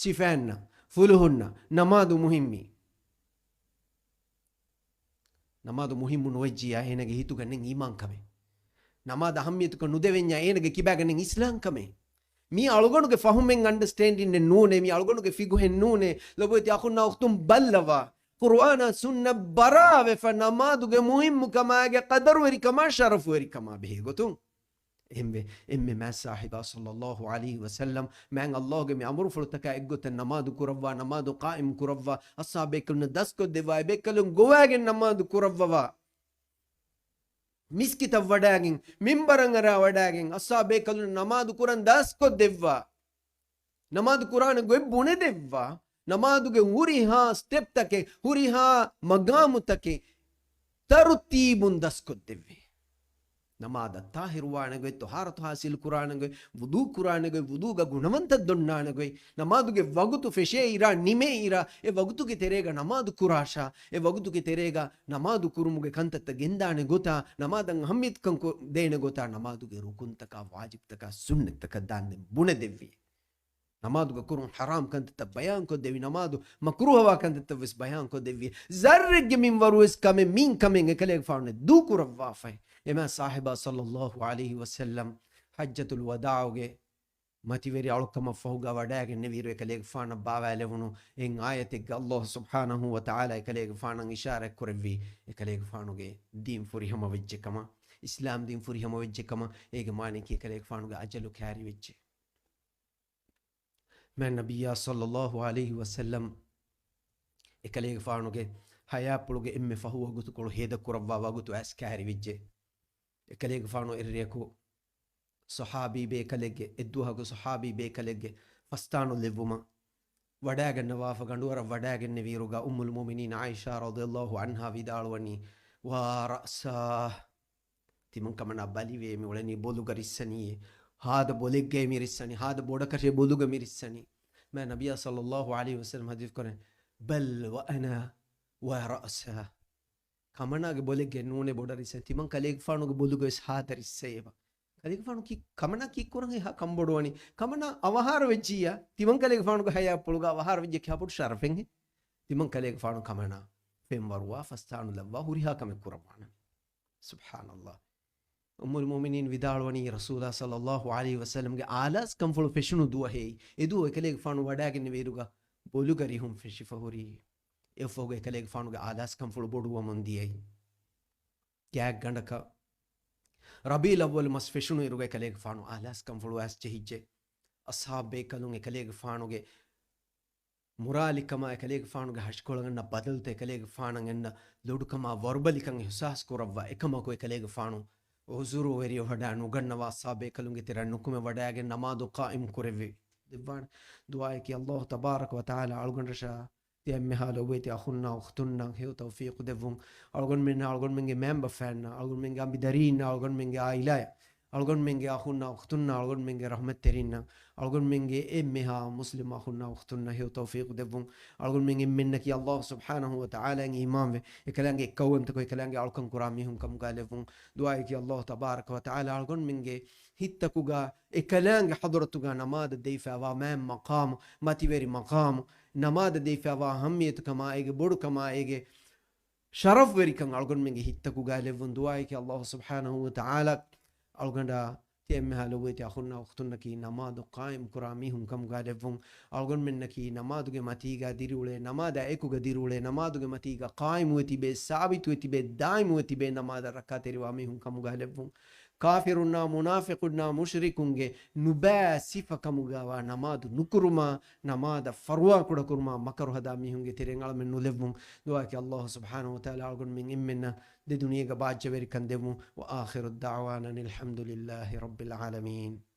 ސިފައިންނަށް، ފުލުހުންނަށް ނަމާދު މުހިއްމީ. ނަމާދު މުހިއްމު ނުވެއްޖިޔާ، އޭނަގެ ހިތުގަ ނެތް އީމާންކަމެއް. ނަމާދަށް އަހައްމިޔަތުކޮށް ނުދެވެންޏާ، އޭނަގެ ކިބާގަ ނެތް އިސްލާމްކަމެއް. މީ އަޅުގަނޑުގެ ފަހުމެއް، އަންޑަސްޓޭންޑިންއެއް ނޫނޭ، މީ އަޅުގަނޑުގެ ފިގުހެއް ނޫނޭ. ލޮބުވެތި އަޚުންނާ އުޚްތުން ބައްލަވާ، ޤުރުއާނާ ސުންނަ ބަރާވެފަ، ނަމާދުގެ މުހިއްމުކަމާގެ ޤަދަރުވެރިކަމާ، ޝަރަފުވެރިކަމާ ބެހޭގޮތުން. އެހެންވެ، އެންމެ މާތް ސާހިބާ ޞައްލައްލާހު ޢަލައިހި ވަސައްލަމް މާތް ﷲގެ މި އަމުރުފުޅުތަކާ އެއްގޮތަށް ނަމާދު ކުރައްވާ، ނަމާދު ޤާއިމް ކުރައްވާ، އަޞްޙާބޭކަލުންނަށް ދަސްކޮށްދެއްވާ، އެބޭކަލުން ގޮވާގެން ނަމާދު ކުރައްވަވާ، މިސްކިތަށް ވަޑައިގެން، މިންބަރަށް އަރާ ވަޑައިގެން، އަޞްޙާބޭކަލުންނަށް ނަމާދު ކުރަން ދަސްކޮށްދެއްވާ، ނަމާދު ކުރާނެ ގޮތް ބުނެދެއްވާ، ނަމާދުގެ ހުރިހާ ސްޓެޕްތަކެއް، ހުރިހާ މަގާމުތަކެއް ތަރުތީބުން ދަސްކޮށްދެއްވި. ނަމާދަށް ޠާހިރުވާނެ ގޮތް، ޠަހާރަތު ޙާޞިލް ކުރާނެ ގޮތް، ވުޟޫ ކުރާނެ ގޮތް، ވުޟޫގަ ގުނަވަންތައް ދޮންނާނެ ގޮތް، ނަމާދުގެ ވަގުތު ފެށޭ އިރާ، ނިމޭ އިރާ، އެ ވަގުތުގެ ތެރޭގަ ނަމާދު ކުރާށާ، އެ ވަގުތުގެ ތެރޭގަ ނަމާދު ކުރުމުގެ ކަންތައްތައް ގެންދާނެ ގޮތާ، ނަމާދަށް އަހައްމިޔަތުކަން ކޮ-، ދޭނެ ގޮތާ، ނަމާދުގެ ރުކުންތަކާ، ވާޖިބްތަކާ، ސުންނަތްތަކަށް ދާންދެން ބުނެދެއްވި. ނަމާދުގަ ކުރުން ޙަރާމް ކަންތައްތައް ބަޔާންކޮށްދެވި، ނަމާދު މަކްރޫހަވާ ކަންތައްތައް ވެސް ބަޔާންކޮށްދެއްވި. ޒައްރެއްގެ މިންވަރު ވެސް ކަމެއް މިން ކަމެއް އެކަލޭގެފާނު ދޫކުރައްވާފައި. އެ މާތް ސާހިބާ ޞައްލައްލާހު ޢަލައިހި ވަސައްލަމް ޙައްޖަތުލް ވަދާޢުގެ މަތިވެރި އަޅުކަމަށް ފަހުގަ ވަޑައިގެންނެވިއިރު، އެކަލޭގެފާނަށް ބާވާލެވުނު އެއް އާޔަތެއްގަ ﷲ ސުބްޙާނަހޫ ވަތަޢާލާ އެކަލޭގެފާނަށް އިޝާރާތް ކުރެއްވީ، އެކަލޭގެފާނުގެ ދީން ފުރިހަމަ ވެއްޖެ ކަމަށް، އިސްލާމް ދީން ފުރިހަމަ ވެއްޖެ ކަމަށް. އޭގެ މާނައަކީ އެކަލޭގެފާނުގެ އަޖަލު ކައިރިވެއްޖެ. މާތް ނަބިއްޔާ ޞައްލައްލާހު ޢަލައިހި ވަސައްލަމް އެކަލޭގެފާނުގެ ޙަޔާތްޕުޅުގެ އެންމެ ފަހު ވަގުތުކޮޅު ހޭދަކުރައްވާ ވަގުތު އައިސް ކައިރިވެއްޖެ. އެކަލޭގެފާނު އެއްރެއަކު ޞަޙާބީ ބޭކަލެއްގެ، އެއްދުވަހަކު ޞަޙާބީ ބޭކަލެއްގެ ފަސްތާނު ލެއްވުމަށް ވަޑައިގަންނަވާފަ، ގަނޑުވަރަށް ވަޑައިގެންނެވިއިރުގަ އުއްމުލް މުއުމިނީން ޢާއިޝާ ރަޟިޔައްލާހު ޢަންހާ ވިދާޅުވަނީ، ވާ ރައްސާ، ތިމަން ކަމަނާ ބަލިވޭ މި އުޅެނީ ބޮލުގަ ރިއްސަނީ، ހާދަ ބޮލެއްގައި މި ރިއްސަނީ، ހާދަ ބޮޑަކަށޭ ބޮލުގަ މި ރިއްސަނީ. މާތް ނަބިއްޔާ ޞައްލައްލާހު ޢަލައިހި ވަސައްލަމް ޙަދީޘް ކުރަނީ، ބަލް ވަ އަނާ ވާ ރައްސާ. ކަމަނާގެ ބޮލެއްގައި ނޫނޭ ބޮޑަށް ރިއްސަނީ، ތިމަން ކަލޭގެފާނުގެ ބޮލުގަ ވެސް ހާދަ ރިއްސައޭބަ. ކަލޭގެފާނު ކީ ކަމަނާ ކީއްކުރަން އެހާ ކަންބޮޑުވަނީ؟ ކަމަނާ އަވަހާރަ ވެއްޖިއްޔާ، ތިމަން ކަލޭގެފާނުގެ ޙަޔާތްޕުޅުގަ އަވަހާރަ ވެއްޖެ ކިހާ ބޮޑު ޝަރަފެއްހޭ؟ ތިމަން ކަލޭގެފާނު ކަމަނާ ފެންވަރުވާ، ފަސްތާނު ލައްވާ، ހުރިހާ ކަމެއް ކުރައްވާނަން. ސުބްޙާނައްލާހް. އުއްމުލް މުއުމިނީން ވިދާޅުވަނީ، ރަސޫލާ ޞައްލައްލާހު ޢަލައިހި ވަސައްލަމްގެ އާލާސްކަންފުޅު ފެށުނު ދުވަހޭ، އެ ދުވަހު އެކަލޭގެފާނު ވަޑައިގެންނެވިއިރުގަ ބޮލުގަ ރިހުން ފެށިފަ ހުރީ. އެއަށްފަހުގަ އެކަލޭގެފާނުގެ އާލާސްކަންފުޅު ބޮޑުވަމުން ދިޔައީ. ގާތްގަނޑަކަށް ރަބީޢުލް އައްވަލު މަސް ފެށުނުއިރުގަ އެކަލޭގެފާނު އާލާސްކަންފުޅު އައިސް ޖެހިއްޖެ. އަޞްޙާބު ބޭކަލުން އެކަލޭގެފާނުގެ މުރާލިކަމާ، އެކަލޭގެފާނުގެ ހަށިކޮޅަށް އަންނަ ބަދަލުތައް، އެކަލޭގެފާނަށް އަންނަ ލޮޑުކަމާ ވަރުބަލިކަން އިޙްސާސް ކުރައްވާ، އެކަމަކު އެކަލޭގެފާނު ޢުޛުރުވެރިވެ ވަޑައި ނުގަންނަވާ އަޞްޙާބު ބޭކަލުންގެ ތެރެއަށް ނުކުމެ ވަޑައިގެން ނަމާދު ޤާއިމް ކުރެއްވި ދެއްވާނެ. ދުޢާއަކީ ﷲ ތަބާރަކަ ވަތަޢާލާ އަޅުގަނޑަށާ ތި އެންމެހާ ލޮބުވެތި އަޚުންނާ އުޚްތުންނަށް ހެޔޮ ތައުފީޤު ދެއްވުން. އަޅުގަނޑުމެންނާ، އަޅުގަނޑުމެންގެ މައިންބަފައިންނާ، އަޅުގަނޑުމެންގެ އަނބިދަރީންނާ، އަޅުގަނޑުމެންގެ އާއިލާއަށް، އަޅުގަނޑުމެންގެ އަޚުންނާ އުޚްތުންނާ، އަޅުގަނޑުމެންގެ ރަޙްމަތްތެރިންނަށް، އަޅުގަނޑުމެންގެ އެންމެހާ މުސްލިމް އަޚުންނާ އުޚްތުންނަށް ހެޔޮ ތައުފީޤު ދެއްވުން. އަޅުގަނޑުމެން އެންމެންނަކީ ﷲ ސުބްޙާނަހޫ ވަތަޢާލާއަށް އީމާންވެ، އެކަލާނގެ އެއްކައުވަންތަކޮށް، އެކަލާނގެ އަޅުކަން ކުރާ މީހުން ކަމުގައި ލެއްވުން. ދުޢާއަކީ ﷲ ތަބާރަކަ ވަތަޢާލާ އަޅުގަނޑުމެންގެ ހިތްތަކުގަ އެކަލާނގެ ޙަޟްރަތުގަ ނަމާދަށް ދެވިފައިވާ މާތް މަޤާމު، މަތިވެރި މަޤާމު، ނަމާދަށް ދެވިފައިވާ އަހައްމިޔަތުކަމާ، އޭގެ ބޮޑުކަމާ، އޭގެ ޝަރަފްވެރިކަން އަޅުގަނޑުމެންގެ ހިތްތަކުގައި ލެއްވުން. ދުޢާއަކީ ﷲ ސުބްޙާނަހޫ ވަތަޢާލާ އަޅުގަނޑާ ތި އެންމެހާ ލޮބުވެތި އަޚުންނާ އުޚްތުންނަކީ ނަމާދު ޤާއިމް ކުރާ މީހުން ކަމުގައި ލެއްވުން. އަޅުގަނޑުމެންނަކީ ނަމާދުގެ މަތީގަ ދިރިއުޅޭ، ނަމާދާ އެކުގަ ދިރިއުޅޭ، ނަމާދުގެ މަތީގަ ޤާއިމުވެ ތިބޭ، ސާބިތުވެ ތިބޭ، ދާއިމުވެ ތިބޭ، ނަމާދަށް ރައްކާތެރިވާ މީހުން ކަމުގައި ލެއްވުން. ކާފިރުންނާ، މުނާފިޤުންނާ، މުޝްރިކުންގެ ނުބައި ސިފަ ކަމުގައިވާ ނަމާދު ނުކުރުމާ، ނަމާދަށް ފަރުވާ ކުޑަކުރުމާ، މަކަރު ހަދާ މީހުންގެ ތެރެއިން އަޅަމެން ނުލެއްވުން. ދުޢާއަކީ ﷲ ސުބްޙާނަހޫ ވަތަޢާލާ އަޅުގަނޑުމެން އެންމެންނަށް ދެ ދުނިޔޭގަ ބާއްޖަވެރިކަން ދެއްވުން. وآخر دعوانا أن الحمد لله رب العالمين.